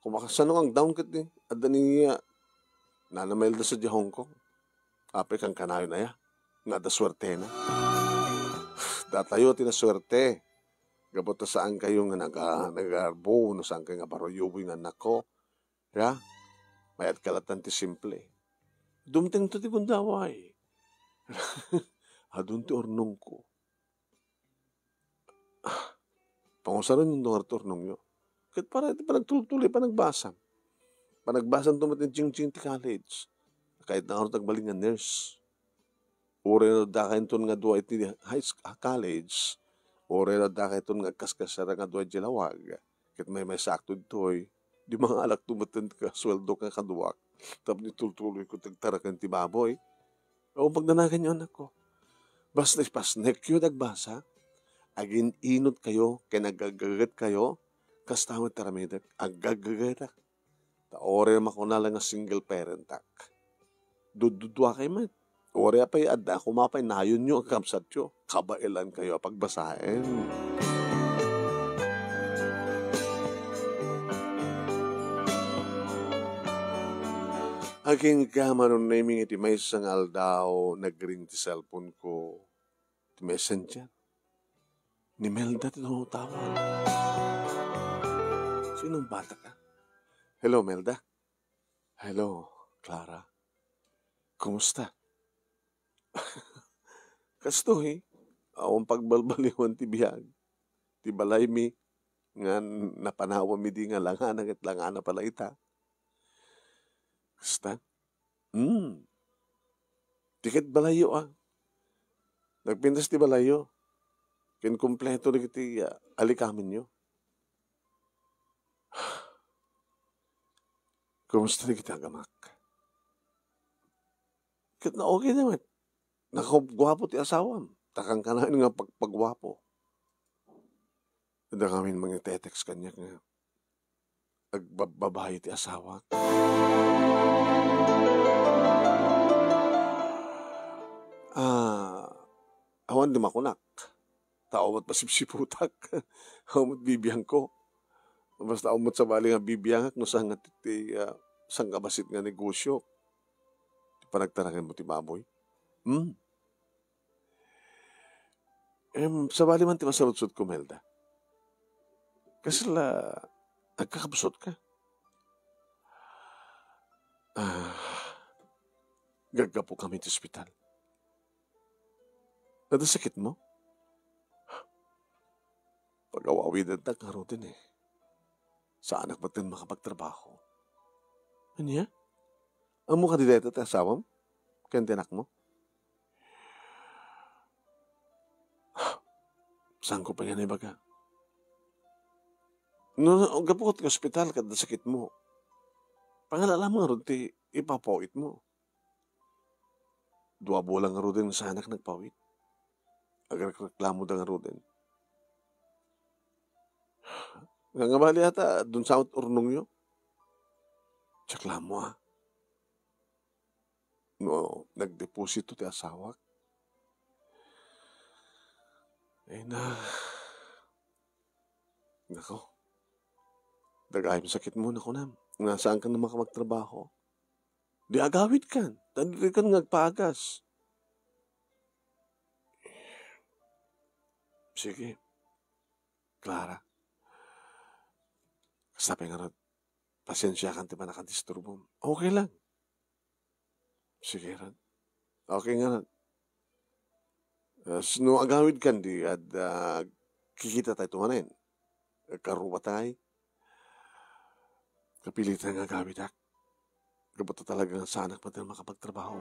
Kumakasano nga agdown ket ni adda ni, ah, Nana Melda sa di Hong Kong. Apay kankanayon aya nga adda suertena. Datayo ti nasuerte. Gapu ta saan kayo nga naga-, nagarbo, no saan kayo nga baruyuboy nga annakko. Ya? Mayat kalatan ti simple. Dumtengto ti gundaway. Adun ti urnongko. Ah, pangusaren yung lugar ti urnongyo. Ket para iti panagtultuloy, panagbasam. Panagbasanto met ni Jingjing ti college. Kayatna ngarud agbalin nga nurse. Uray no dakayton nga dua iti high sch-, ah, college, uray no dakayton nga agkaskasar nga dua iti lawag, ket maymaysakto ditoy, di mangalakto met ti kasueldo nga kaduak, tapno itultuloyko ti agtaraken ti baboy. O, pagdanaganyo, anakko. Basta ipasnekyo ti agbasa, agin-inotkayo, ken agaggagetkayo, kasta met ti aramidek, agaggagetak. Ta uray makuna la nga single parentak. Dudduduakay met. Uray a pay adda koma pay nayonyo a kabsatyo, kabaelankayo a pagbasaen. Agingga man unay iti maysa nga aldaw, nagring ti cellphone ko, ti messenger. Ni Melda ti tumawtawag. Sino ang bata ka? Hello, Melda. Hello, Clara. Kumusta? Kastoy, awan pagbalbaliwan ti biag. Ti balaymi, nga napanawam idi nga langana ket langana pala ita. Kasta? Hmm. Ti ket balayyo, ah. Nagpintas ti balayyo. Ken kompleto dagiti, ah, alikamenyo. Kumusta dagiti agamak? Ket na okay naman. Nakaguapo ti asawam. Ta kankanayon nga pagpaguapo. Adda ngamin mangitetext kaniak nga agbabbabayi ti asawak. Ah, awan di makunak. Tao met pasipsiputak. Awan met bibiangko. Basta awan met sabali nga bibiangak no saan nga ti, ti, ah, sangkabassit nga negosyo. Ti panagtaraken mo ti baboy. Hmm? Em, sabali man ti masaludsodko, Melda. Kasla, agkakabsot ka? Ah, gaggapu kami ti ospital. Adda sakit mo? Pagawawidantak ngaruden eh. Saanak met makapagtrabaho. Ania? Ammo kadi dayta ti asawam? Ken ti anakmo? Saanko pay nga naibaga. No, gapu ket nga ospital ket adda sakitmo, pangala lamang ngarud ti ipapawitmo. Dua bulan ngaruden nga saanak nagpawit. Agreklamoda ngaruden. Nga, nga bali ata, dun sa urnongyo. Diak la ammo, ah. No, nagdeposito ti asawak. Ay na. Nako. Dagayem sakitmo, nakunam. Nga saankan makapagtrabaho. Di agawidkan. Ta dikan nga agpaagas. Sige. Clara. Kasta pay ngarud. Pasensiakan ti pannakadisturbom. Okay lang. Sige, Ran. Okay nga, Ran. Ah, s-, no agawidkan di, ad-, ah, kikita tayo tumanen. Karuba tayo. Kapilitan nga agawidak. Gapu ta talaga nga saanak pati makapagtrabaho.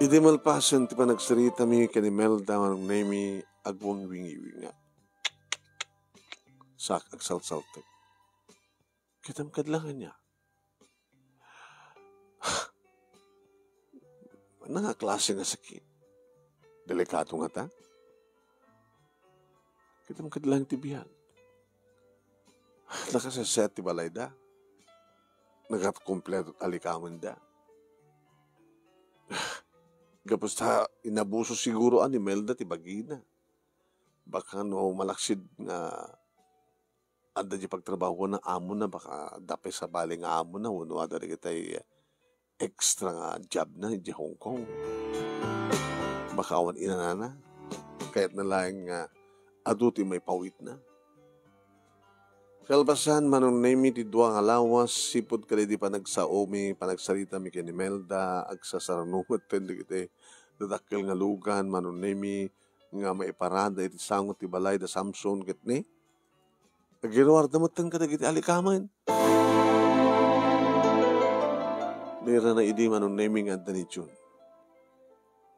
Idi malpasen ti panagsaritami ken ni Imelda, Manong Nemi, agwangwingiwingak. Sa agsalsaltek. Kitam kad lang ania? Ania nga klase nga sakit? Delikado ngata? Kitam kad lang ti biag. Nakaseset ti balayda. Nagkumpleto ti alikamenda. Gapu ta inabuso siguro ni Imelda ti bagina. Baka no malaksid nga adda di pagtrabahuan nga amona, baka adda pay sabali nga amona, wenno adda dagiti extra nga job na idiay Hong Kong. Baka awan inanana. Kayatna laeng nga adu ti maipawitna. Kalpasan, Manong Nemi, ti dua nga lawas, sipud kadaydi panagsaomi, panagsaritami ken ni Imelda, agsasarano metten dagiti dadakkel nga lugan, Manong Nemi, nga maiparada iti sango ti balay da Samson ket ni Agiruarda metten kadagiti alikamen. Nairana idi Manong Nemi nga adda ni Jun.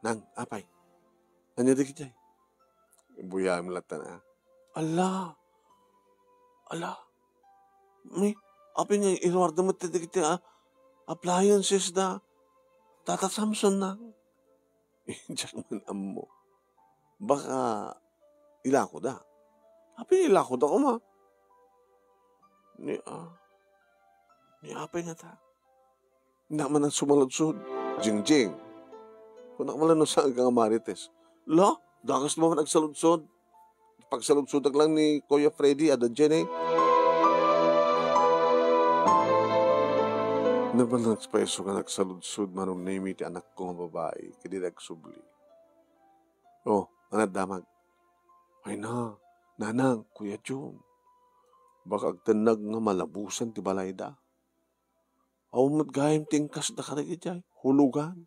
Nang, apay, ania dagiti? Buyaem latta, a. Ala! Ala! Ni, apay nga iruarda metten dagiti, a, appliances da Tata Samson, nang? Diak man ammo. Baka ilakoda. Apay ilakoda koma? Ni, a, ni apay ngata? Innak man a sumaludsod. Jingjing. Kunak man la no saanka nga Marites. La, dakes man agsaludsod. Pagsaludsodak lang ni Kuya Freddy, adda diay. Nabanag pay isu nga nagsaludsod, Manong Nemi, ti anakko nga babai, ket idi agsubli. Oh, ania ti damag? Ay na, nanang, Kuya Jun. Baka agtennag nga malabusan ti balayda. Awan met gayam ti inkasda kadagiti hulogan.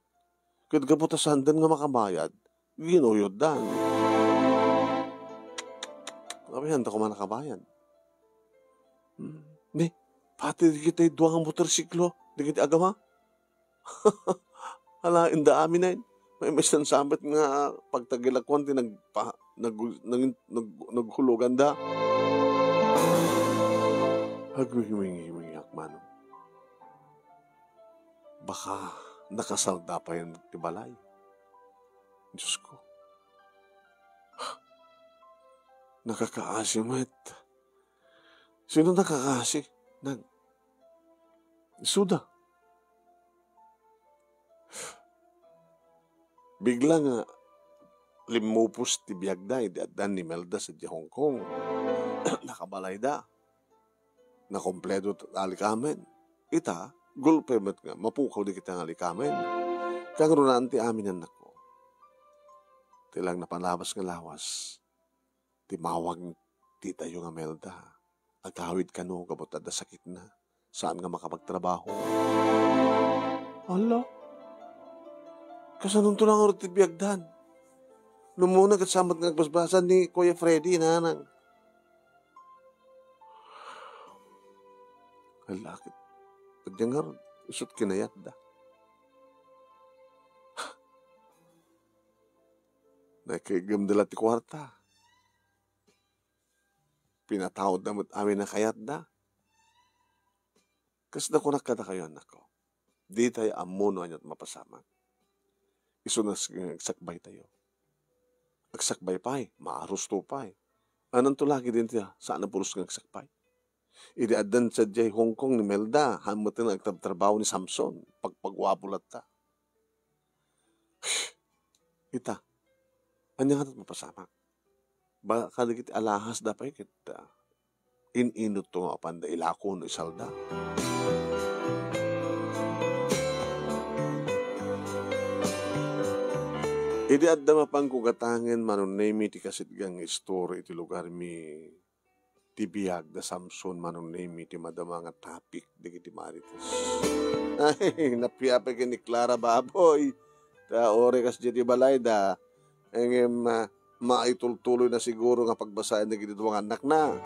Ket gapu ta saanda nga makabayad, ginuyoddan. Apay, saanda koma nakabayad. Hmm. Ni, pati dagiti dua nga motorsiklo, dagiti agama. Ala, inda aminen. Maymaysa sa met nga pagtagilakuan ti nagpa-, nag-, nag-, nag-, naghuloganda. Agwingwingwingak, Manong. Baka nakasalda pay ti balay. Diosko. Nakakaasi met. Sino nakakaasi? Nag-, isuda. Bigla nga limmupos ti biagda idi addan ni Imelda sadiay Hong Kong. Nakabalayda. Nakumpleto ti alikamen. Ita, gulpe met nga mapukaw dagiti nga alikamen. Kangrunaan ti amin, annakko. Ti lang napalabas nga lawas, ti mawag ti tayo nga Imelda. Agawid kano gapu ta adda sakitna. Saan nga makapagtrabaho. Ala, kasanonto la ngarud ti biagdan? No umuna ket saan met nga agbasbasan ni Kuya Freddy, nanang. Ala, ket, ket diay ngarud, isut kinayatda. Naikkaiggemda la ti kuarta. Pinataudda met amin a kayatda. Kasla kunak kadakayo, annakko, ditay ammo no aniat mapasamak. Isu nga agsakbaytayo. Agsakbay pay, maarusto pay. Ananto la ketdin ti saan a pulos nga agsakbay? Idi addan sadiay Hong Kong ni Imelda, haan met nga agtrabtrabaho ni Samson, pagpaguapo latta. Ita, ania ngata ti mapasamak? Baka dagiti alahasda pay ket, ah, in-inutto nga apanda ilako no isalda. Idi adda mapanko gatangen, Manong Nemi, ti kasitgan nga istori iti lugarmi, ti biag da Samson, Manong Nemi, ti madama nga topic dagiti Marites. Ay, napiapay ken ni Clara, baboy. Ta uray kasdiay ti balayda, ngem, ah, maitultuloyna siguro nga pagbasaen dagiti dua nga annakna.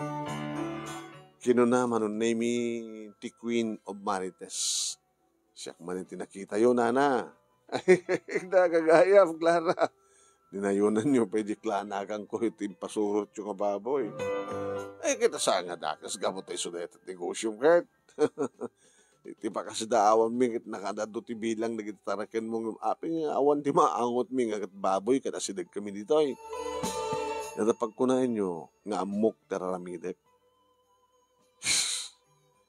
Kinuna, Manong Nemi, ti Queen of Marites. Siak manen ti nakitayo, nana. Ay, nagagayam, Clara. Dinayonanyo pay di klanaganko iti impasurotyo nga baboy. Ay, ket saan nga dakes gapu ta isu dayta ti negosyom ket. Iti pakasdaawanmi ket nakaadda ti bilang dagiti tarakenmo ngem apay nga awan ti maangotmi nga ket baboy ket asidegkami ditoy. Ket pagkunaenyo nga ammok ti ar-aramidek.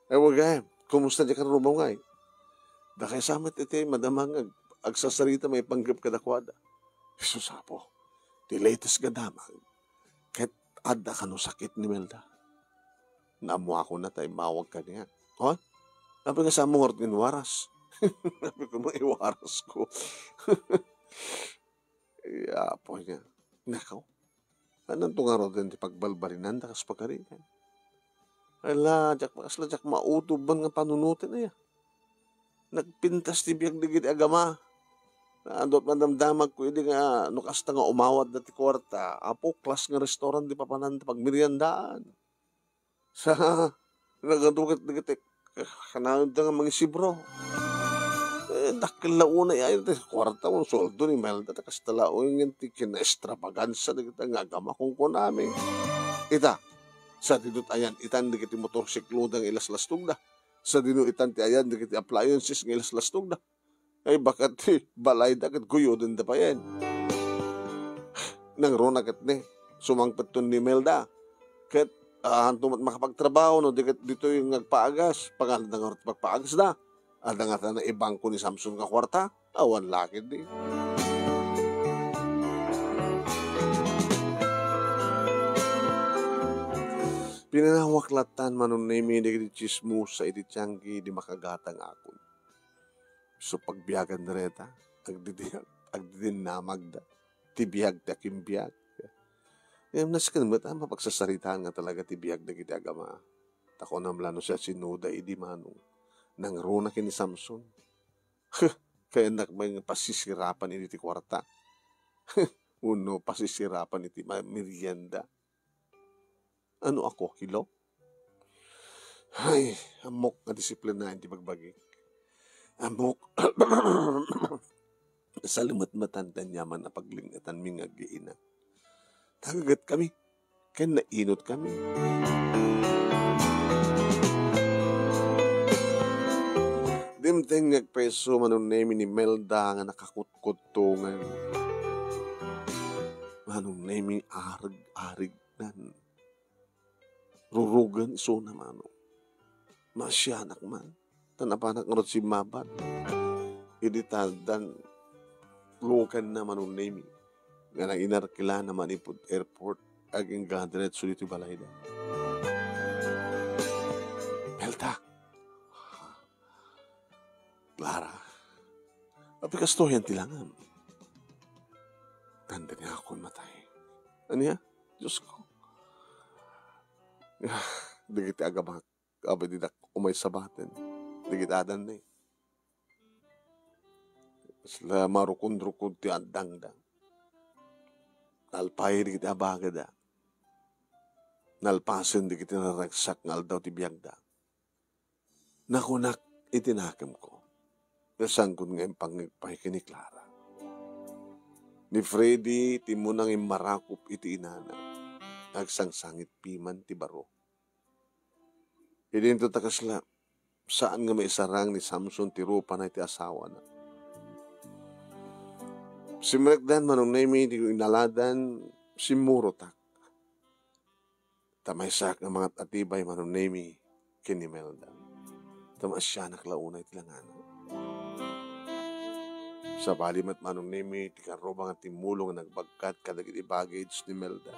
Ay, wa gayam. Kumusta diay karrubaw ngay? Dakaysa met iti madama nga ag-, agsasarita maipanggep kadakuada. Jesus, Apo, ti latest nga damag, ket adda kano sakit ni Melda. Naammoakon ta immawag kaniak. Oh? Apay nga saanmo ngarud nga inwaras? Apay nga iwarasko? Ay, Apo niya. Nakaw. Ananto ngaruden ti pagbalbalinanda kas pagarigan? Ala, diak, kasla diak mautob man nga panunoten, aya. Nagpintas ti biag dagiti agama. Naadut madamdamagko idi nga no kasta nga umawatda ti kuarta, Apo, klas nga restaurant ti papananda pagmeriendaan. Sa nagadu ket dagiti kanayon da nga mangisibro. Eh, dakkel la unay ay ti kuarta wenno sueldo ni Melda, ta kasta la unay ti kinaestravagansa dagiti nga agama kunkunami. Ita, sadino ti ayan itan dagiti motorsikloda nga ilaslastogda? Sadino itan ti ayan dagiti appliances nga ilaslastogda? Ay, baka ti balayda ket guyodenda payen. Nangruna ket ni, sumangpet ton ni Melda. Ket, ah, anto met makapagtrabaho no di ket ditoy nga agpaagas. Panganadda ngarud ti pagpaagasda? Adda ngata naibangko ni Samson nga kuarta? Awan la ketdi. Pinanawak lattan, Manong Nemi, dagiti tsismosa iti tianggi di makagatangakon. So, pagbiagan dayta, agdidi-, agdidinnamagda. Ti biag ti akimbiag. Ngem nasken met a mapagsasaritaan nga talaga ti biag dagiti agama. Ta kunam la no siasinoda idi, Manong. Nangruna ken ni Samson. Huh, kayanak met nga pasisirapan iti ti kuarta. Huh, wenno pasisirapan iti ma-, merienda. Ano ako, hilo? Ay, ammok nga disiplinaen ti bagbagik. Ammok. Salimetmetan ti aniaman a pagling-etanmi nga aggiina. Nagagetkami, ken nainotkami. Dimteng nga agpayso, Manong Nemi, ni Melda nga nakakutkuttongan. Manong Nemi, areg-areg nan rurugen isuna, Manong. Maasianak man, ta napanak ngarud simmabad. Idi taddan, luokanna, Manong Nemi, nga nainarkilana manipud airport, agingga diretso ditoy balayda. Melda! Clara, apay kastoyan ti langam? Tanda niya akon matay. Ania? Diyos ko. Ah, dagiti agamak, apay didak umay sabaten. Dagiti adanna. Kasla marukod-rukod ti addangda. Nalpay dagiti abagada. Nalpasen dagiti naragsak nga aldaw ti biagda. Nakunak iti nakemko, nga sangkot nga impangngeg pay ken ni Clara. Ni Freddy ti munang immarakop iti inana, agsangsangit piman ti baro. Idinto ta kasla, saan nga maisarang ni Samson ti rupana iti asawana. Simrekdan, Manong Nemi, ti inaladan, simmurotak. Ta maysaak nga mangat-atibay, Manong Nemi, ken ni Melda. Ta maasianak la unay ti langana. Sabali met, Manong Nemi, ti karrubang a timmulong nga nagbagkat kadagiti baggage ni Melda.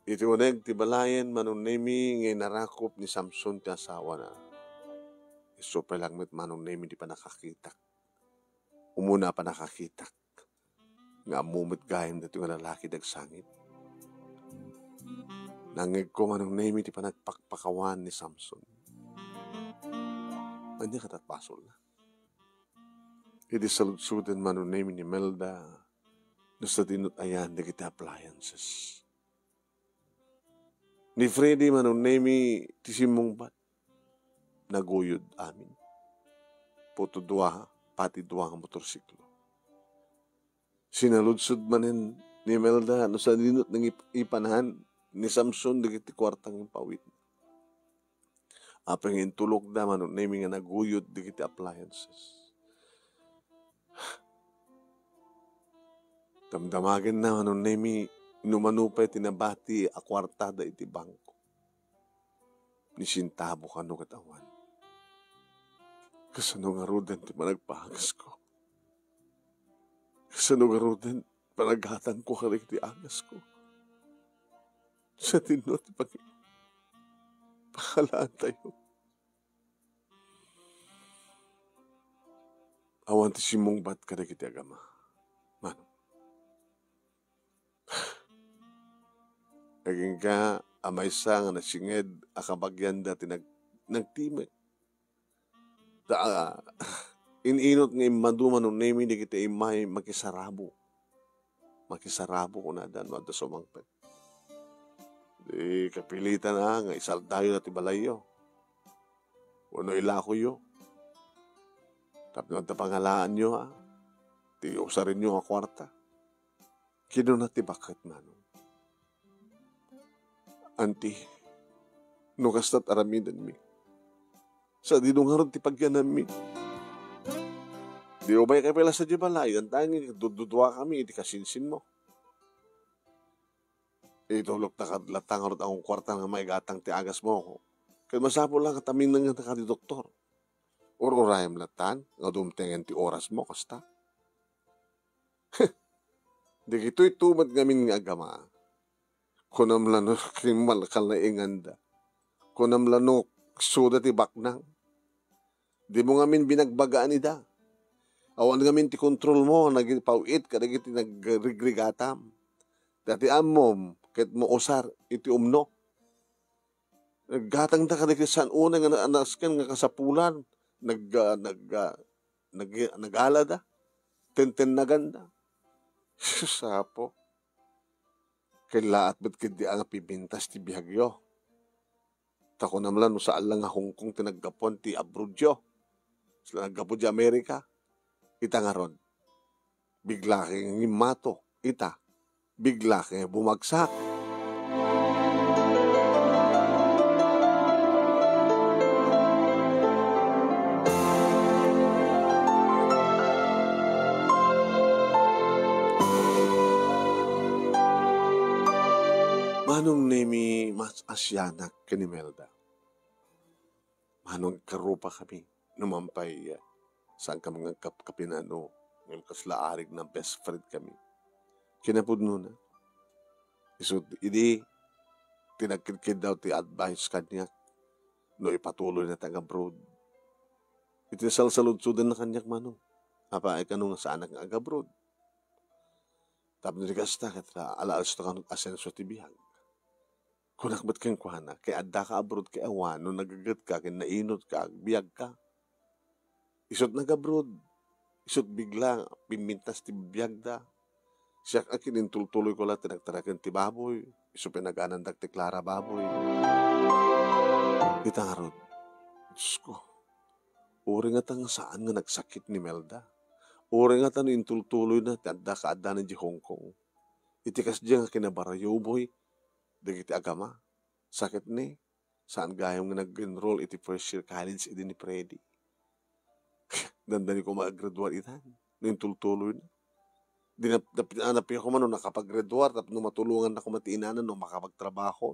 Iti uneg ti balayen, Manong Nemi, nga inarakop ni Samson ti asawana. Isu pay lang met, Manong Nemi, ti pannakakitak. Umuna a pannakakitak nga ammo met gayam daytoy nga lalaki dagsangit. Nangngegko, Manong Nemi, ti panagpakpakawan ni Samson. Ania kadi ti basolna? Idi saludsoden, Manong Nemi, ni Melda, no sadino ti ayan dagiti appliances. Ni Freddy, Manong Nemi, ti simmungbat. Naguyod amin. puto dua, pati dua nga motorsiklo. Sinaludsod manen ni Imelda no sadino ti nangip-ipanan ni Samson dagiti kuarta nga impaawitna. Apay nga intulokda, Manong Nemi, nga naguyod dagiti appliances. Damdamagenna, Manong Nemi, no mano pay ti nabati a kuartada iti bangko. Ni sentabo kano ket awan. Kasano ngaruden ti panagpaagesko? Kasano ngaruden panaghatangko kadagiti agesko? Sadino ti pag-, pangalaantayo? Awan ti simmungbat kadagiti agama. Manong. Agingga a maysa nga nasinged a kabagianda ti nag-, nagtimek. Ta, ah, in-inut nga immadu, Manong Nemi, dagiti immay makisarabo. Makisarabo, kunada, no adda sumangpet. Di kapilitan, ah, nga isaldayo ti balayyo. Wenno ilakoyo. Tapno adda pangalaanyo, ah, ti usarenyo nga kuarta. Kinuna ti baket, Manong. Anti, no kasta ti aramidenmi, sadino ngarud ti pagyananmi? Di umaykami pay la sadiay balay, anta nga dududua kami iti kasinsinmo. Itulokta kad-, latta ngarud a kuarta nga maigatang ti agasmo. Ket masapul la nga taminengen ka ti doktor. Ur-urayem latta nga dumtengen ti orasmo, kasta. Dagitoy met ngamin nga agama. Kunam la no kinmalkal na inganda. Kunam la no suda ti baknang. Dimo ngamin binagbagaan ida. Awan ngamin ti kontrolmo, nagipaw-it kadagiti nagrigrigatam. Dati ammom, ket mausar iti umno. Naggatangda kadagiti saan unay nga na-, nasken nga kasapulan. Nag-, ah, nag-, ah, nag-, nagalada. Tentennaganda. Sus, Apo. Kellaat met ketdi a nga pimintas ti biagyo. Ta kunam la no saan la nga Hong Kong ti naggapuan ti abroadyo. Saan la naggapu di Amerika. Ita ngarud. Bigla kay ngimmato. Ita. Bigla kay bumagsak. Manong Nemi, mas asianak ken Imelda. Manong agkarupakami, no man pay, ah, saankami nga agkapkapinano, ngem kasla arigna, best friend kami. Kinapudnona, isu idi ti nagkidkiddaw ti advice kaniak, no ipatuloyna ti ag-abroad. Iti nasalsaludsodanna kaniak, Manong, apay kano nga saanak nga ag-abroad? Tapno di kasta, ket ala-, alasto kano asenso ti biag. Kunak met kenkuana, kay addaka abroad kay awan no nagagetka ken nainutka, agbiagka. Isut' nag-abroad, isut' bigla, pimmintas ti biagda. Siak a kinintultuloyko la ti nagtaraken ti baboy, isu pinaganandak ti Clara baboy. Ita ngarud, Diosko, uray ngata nga saan nga nagsakit ni Imelda. Uray ngata no intultuloyna ti adda kaaddanan di Hong Kong. Iti kasdiay nga kinabarayuboy dagiti agama, sakit ni, saan gayam nga nag-enroll iti first year college idi ni Freddy. Dandani koma aggraduar itan, no intultuloyna. Di nap-, nap-, napiya koma no nakapaggraduar, tapno matulonganna koma ti inana no makapagtrabaho.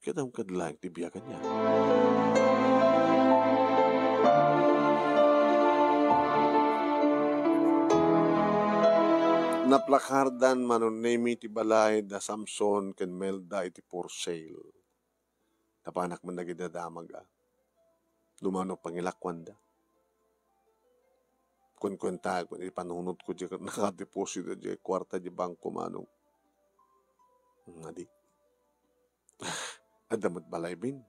Ket awan ket laeng ti biag ania. Naplakardan, Manong Nemi, ti balay da Samson ken Imelda iti for sale. Napanak man dagiti nadamag a. Dumano pangilakuanda. Kunkuentaek, ipanunotko diay nakadeposito diay kuarta diay bangko, Manong. Ngadi. Adda met balay bin.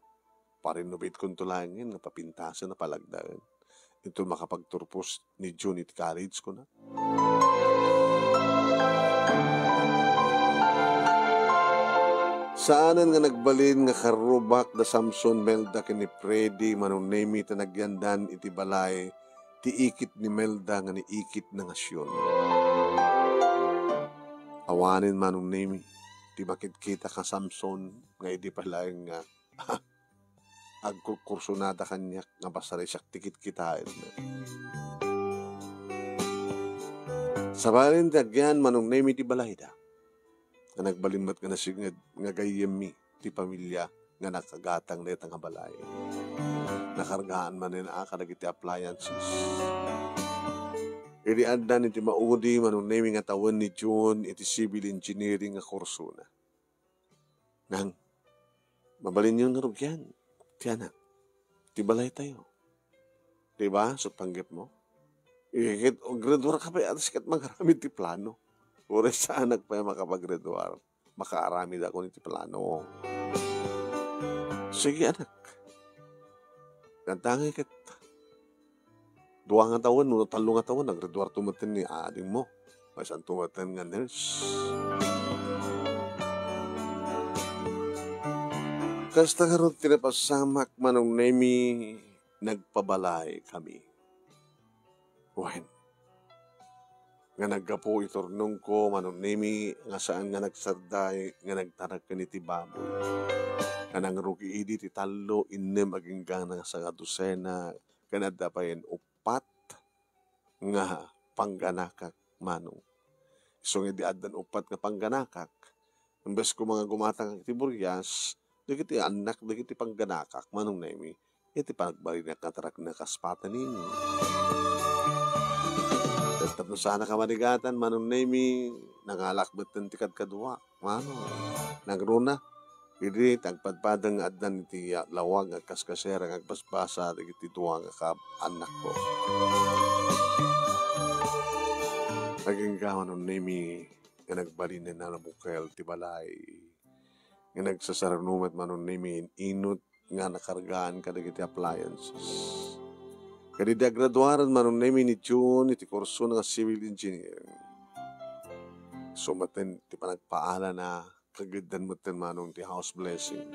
Parenovatekonto laengen nga papintasen a palagdaen. Inton makapagturpos ni June iti college, kuna. Saanen nga nagbalin nga karrubak da Samson, Melda ken ni Freddy, Manong Nemi, ta nagyandan iti balay ti ikit ni Melda nga ni ikit na nga Sion. Awanen, Manong Nemi, ti makitkitak a Samson nga idi pay laeng nga agkurkursonada kaniak nga basarisiak ti kitkitaenna. Sabali ti agyan, Manong Nemi, ti balayda, nga nagbalin met nga nasinged nga gayyemmi ti pamilia nga nakagatang dayta nga balay. Nakargaan manen a kadagiti appliances. Idi addan iti maudi, Manong Nemi, nga tawen ni June iti civil engineering nga kursona. Nang, mabalinyo nga rugian ti anak, ti balaytayo. Di ba? So, panggep mo? Iket, graduar ka pa, at least ket mangaramid ti plano. Uray saanak pay makapaggraduar, makaaramid ako iti plano. Sige, anak. Nantangay ket dua nga tawen, no, tallo nga tawen, naggraduar to met ni adingmo. Maysan to met nga nurse. Kasta ngarud ti napasamak, Manong Nemi, nagpabalay kami. Wen, nga naggapu iturnongko, Manong Nemi, nga saan nga nagsarday nga nagtarek ken iti baboy. Nga nangrugi idi ti tallo, innem agingga nga sanga dosena, ken adda pay uppat nga pangganakak, Manong. Isu nga idi addan uppat nga pangganakak, imbes koma nga gumatangak iti burias, dagiti annak, dagiti pangganakak, Manong Nemi, iti panagbalinak nga tarekna kas patanini. Tapno saanak a manigatan, Manong Nemi, nangalak metten ti kadkaduak, Manong. Nangruna, idi ti agpadpadeng nga addan iti lawag nga agkaskasera nga agbasbasa dagiti dua nga kaannakko. Agingga, Manong Nemi, nga nagbalin a nabukel ti balay. Nga nagsasarano met, Manong Nemi, in-inot nga nakargaan kadagiti appliances. Ket idi agraduaren, Manong Nemi, ni June iti kurso nga civil engineer, isu metten ti panagpaalana, kagiddan metten, Manong, ti house blessing.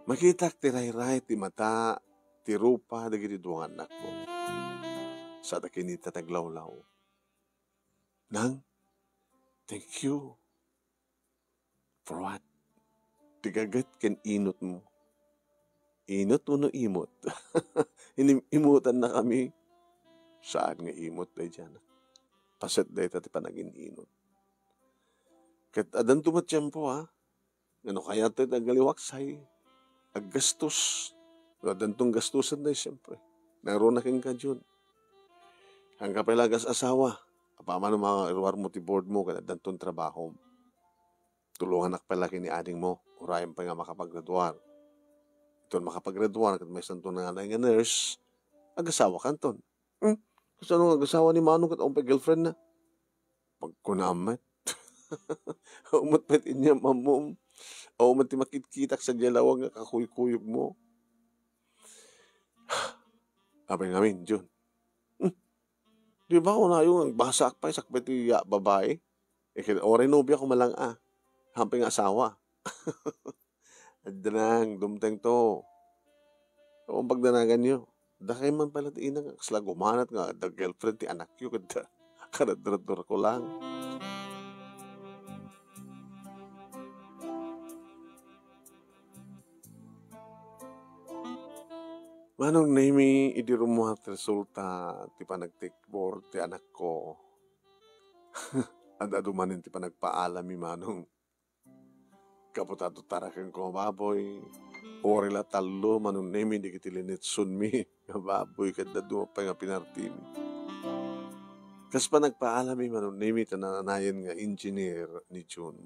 Makitak ti rayray ti mata, ti rupa dagiti dua nga annakko. Sada kinita ti aglawlaw. Nang, thank you. For what? Ti gaget ken inotmo. Inot wenno imot? Inim-imotan na kami. Saan nga imot daydiay, anak. Paset dayta ti panagin-inot. Ket addanto met tiempo, a, nga no kayat ti agaliwaksay, aggastos. No addanton gastosen, daydiay, siempre. Nangruna kenka, Jun. Saan ka pay la agas-asawa. Apaman no mairuarmo ti boardmo ket addanton trabahom. Tulonganak pay la ken ni adingmo, uray pay nga makapagraduar. Inton makapagraduar ket maysanto nangnanay nga nurse, agasawakanton. Hmm? Kasano nga agasawa ni Manong ket awan pay girlfriend na? Pagkunaam met. Awan met pay inyam-ammom. Awan met ti makitkitak sadiay lawag nga kakuykuyogmo. Apay ngamin, Jun? Hmm? Di ba, kunayo nga agbasaak pay sakbay ti ya-, babai? Eh, ket uray nobiako man lang, a. Saan pay nga asawa. Adda nang, dumtengto. Awan pagdanaganyo. Dakay man pay la ti ina nga kasla gumanat nga adda girlfriend ti anakyo ket karadradrako lang. Manong Nemi, idi rummuar ti resulta ti panagtikbur ti anakko, ad-adu manen ti panagpaalammi, Manong. Gapu ta adu tarakenko nga baboy, uray la tallo, Manong Nemi, dagiti linetsonmi nga baboy ket dadduma pay nga pinartimi. Kas panagpaalammi, Manong Nemi, ta nananayen nga engineer ni Jun.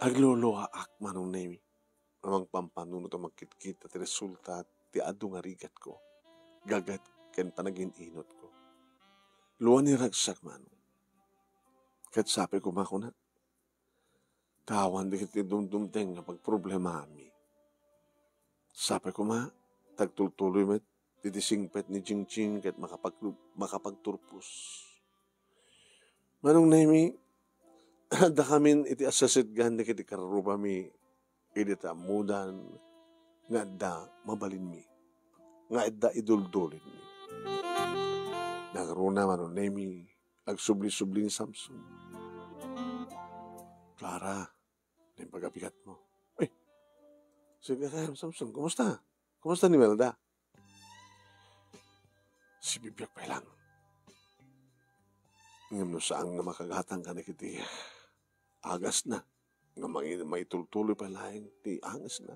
Agluluaak, Manong Nemi. Awan pampanunot a mangkitkita ti resulta ti adu nga rigatko, gaget ken panagin-inotko. Lua ni ragsak, Manong. Ket sapay koma, kunak, ta awan dagiti dumdumteng nga pagproblemaami. Sapay koma, ta agtultuloy met diti singpet ni Jingjing ket makapag-, makapagturpos. Manong Nemi, Addakamin iti asasetgan dagiti karrubami idi ta ammodan nga adda mabalinmi, nga adda iduldulinmi. Nangruna Manong Nemi, agsubli-subli ni Samson. "Clara, naimbag a bigatmo." "Ay, sige kayam, Samson, kumusta? Kumusta ni Imelda?" "Sibibiag pay lang. Ngem no saan nga makagatang kadagiti agasna, nga mangi-, maitultuloy pay laeng ti angesna,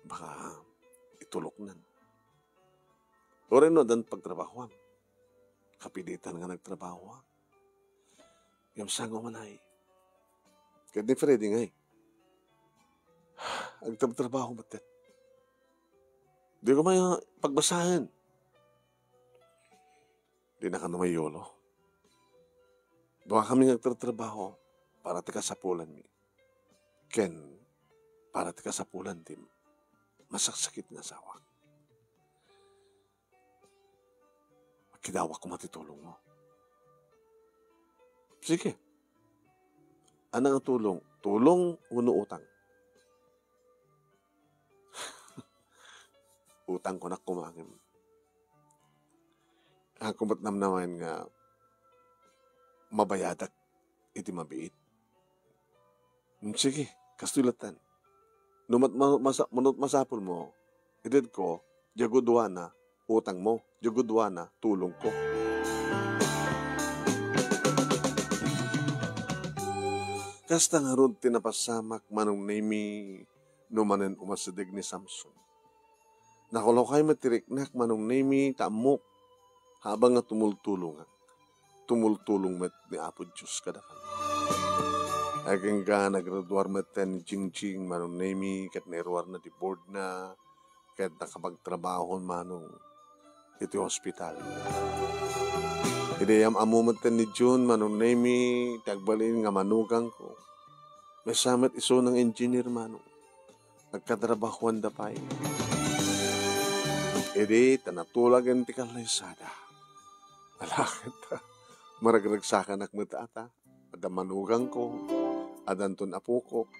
baka ituloknan. Uray no addan pagtrabahoam, kapilitan nga nagtrabahoak. Ngem saan nga umanay? Ket ni Freddy ngay, agtrabtrabaho met ket. Di ko may pagbasaen." "Di na kano mayulo. Duakami nga agtrabtrabaho para ti kasapulanmi, ken para ti kasapulan ti masaksakit nga asawak. Makidawak koma ti tulongmo." "Sige. Ania nga tulong? Tulong wenno utang?" "Utang kunak koma ngem, haanko met namnamaen nga mabayadak iti mabiit." "Hmm, sige, kastoy latta. No mat-, ma-, masa-, no masapulmo, itedko, diak duana, utangmo, diak duana, tulongko." Kasta ngarud ti napasamak, Manong Nemi, no manen umasideg ni Samson. Nakalukay met ti riknak, Manong Nemi, ta ammok, habang nga tumultulongak, tumultulong met ni Apo Dios kadakuada. Agingga nagraduar metten ni Jingjing, Manong Nemi, ket nairuarna ti boardna, ket nakapagtrabaho manong iti hospital. Idi am-ammo metten ni June, Manong Nemi, ti agbalin nga manugangko. Maysa met isuna nga engineer manong. Nagkatrabahoanda pay. Idi ta natulagen ti kallaysada. Ala ket, maragragsakanak met ata. Adda manugangko, addanton apokok.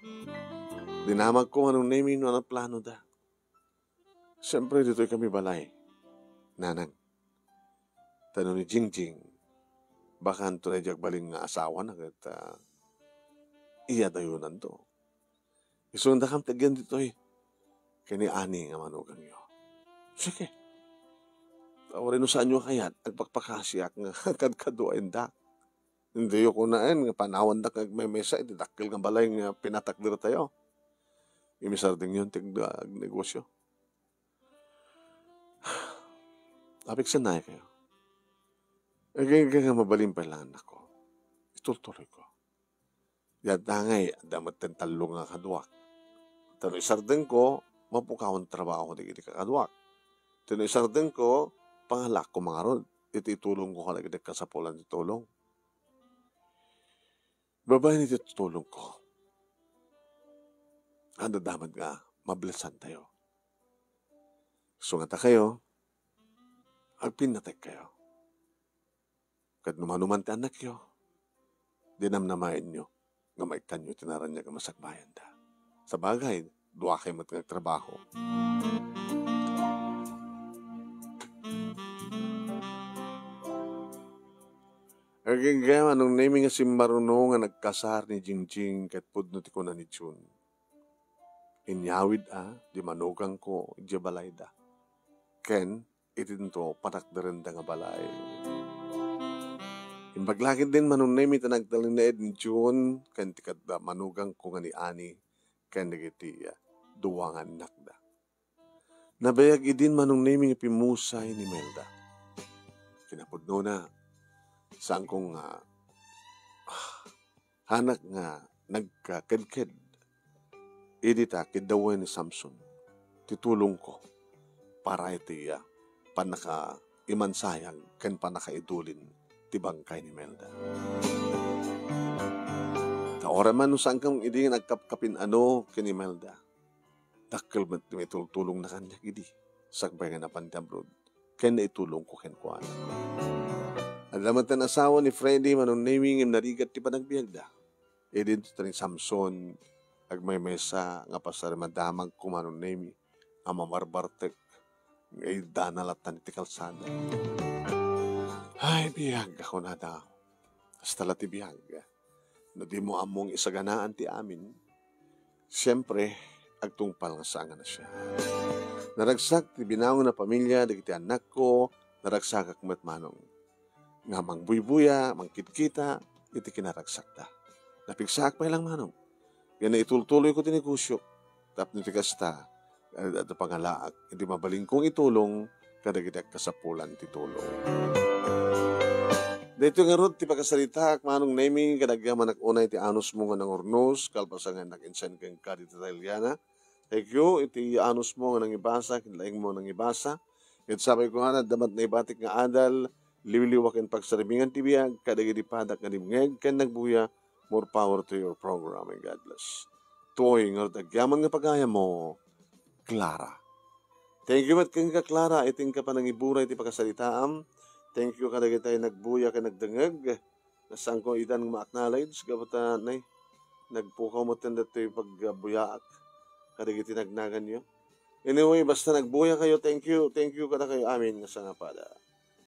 Dinamagko, Manong Nemi, no ania planoda. Siempre, ditoy kami balay, Nanang. Ta no ni Jingjing, baka anto daydi agbalin nga asawana ket, ah, iyadayonanto. Isundakam ti agyan ditoy ken ni Ani nga manugangyo. Sige. Ta uray no saanyo a kayat, agpakpakasiak nga kadkaduaendak. Diyo kunaen nga panawandak nga agmaymaysa iti dakkel nga balay nga pinatakdertayo. Imisardengyon ti ag-, agnegosyo. Apiksannaay kayo. Agingga nga mabalin pay lang, annakko. Itultuloyko. Diay ngay, adda metten tallo nga kaduak. Ta no isardengko, mapukawan trabaho dagiti kakaduak. Ta no isardengko, pangalaakko mangarud iti itulongko kadagiti kasapulan ti tulong. Babaen iti tutulongko, adda damag nga mablesantayo. Sungata kayo, agpinnatek kayo. Ket no manuman ti annakyo, dinamnamaenyo nga maikkanyo ti naraniag a masakbayanda. Sabagay, dua kayo met nga agtrabaho. Agingga, Manong Nemi, nga simmaruno nga nagkasar ni Jingjing ket pudno ti kuna ni June. Inyawid a di manugangko idiay balayda. Ken itinto panakderenda nga balay. Imbag la ketdin, Manong Nemi, ta nagtalinaed ni June ken ti kadda manugangko nga ni Ani ken dagiti, ah, dua nga annakda. Nabayag idin, Manong Nemi, nga pimmusay ni Imelda. Kinapudnona, saanko nga, ah, hanak nga nagkakedked idi ta kiddawen ni Samson ti tulongko para iti, ah, pannakaimansayag ken pannakaidulin ti bangkay ni Imelda. Ta uray man no saankam idi nga nagkapkapin-ano ken ni Imelda, dakkel met ti maitultulongna kaniak idi sakbay nga napan ti abroad ken naitulongko kenkuana. Adda met ti asawa ni Freddy, Manong Nemi, ngem narigat ti panagbiagda. Idinto ni Samson, agmaymaysa nga pasar madamag ko, Manong Nemi, a mamarbartek nga iddana latta iti kalsada. Ay, biag, kunada. Hasta la ti biag. No dimo ammong isaganaan ti amin, siempre, agtungpal nga saan nga nasia. Naragsak ti binaong a pamilia dagiti annakko, naragsakak met, Manong, nga mangbuybuya, mangkitkita iti kinaragsakda. Napigsaak pay lang, Manong, nga naitultuloyko ti negosiok tapno ti kasta, adda pangalaak iti mabalinkong itulong kadagiti agkasapulan ti tulong. Daytoy ngarud ti pakasaritaak, Manong Nemi, kadagiti anak, unay ti anusmo nga nangurnos, kalpasan nga nag-insan kenka dita Italiana. Thank you iti anusmo nga nangibasa, ken laingmo nga nangibasa. Ket sapay ko nga adda met naibatik nga adal, liwliwa ken pagsarmingan ti biag kadagiti padak nga dimngeg ken nagbuya. More power to your program, and God bless. Toy nga agyaman nga pagayammo, Clara. Thank you met kenka, Clara, iti inka panangiburay ti pakasaritaam. Thank you kadagiti nagbuya ken nagdengngeg. Nasanko idan nga ma-acknowledge gapu ta, nay, nagpukaw met daytoy pagbuyaak kadagiti nagnaganyo. Anyway, basta nagbuya kayo, thank you, thank you kadakayo amin nga sangapada.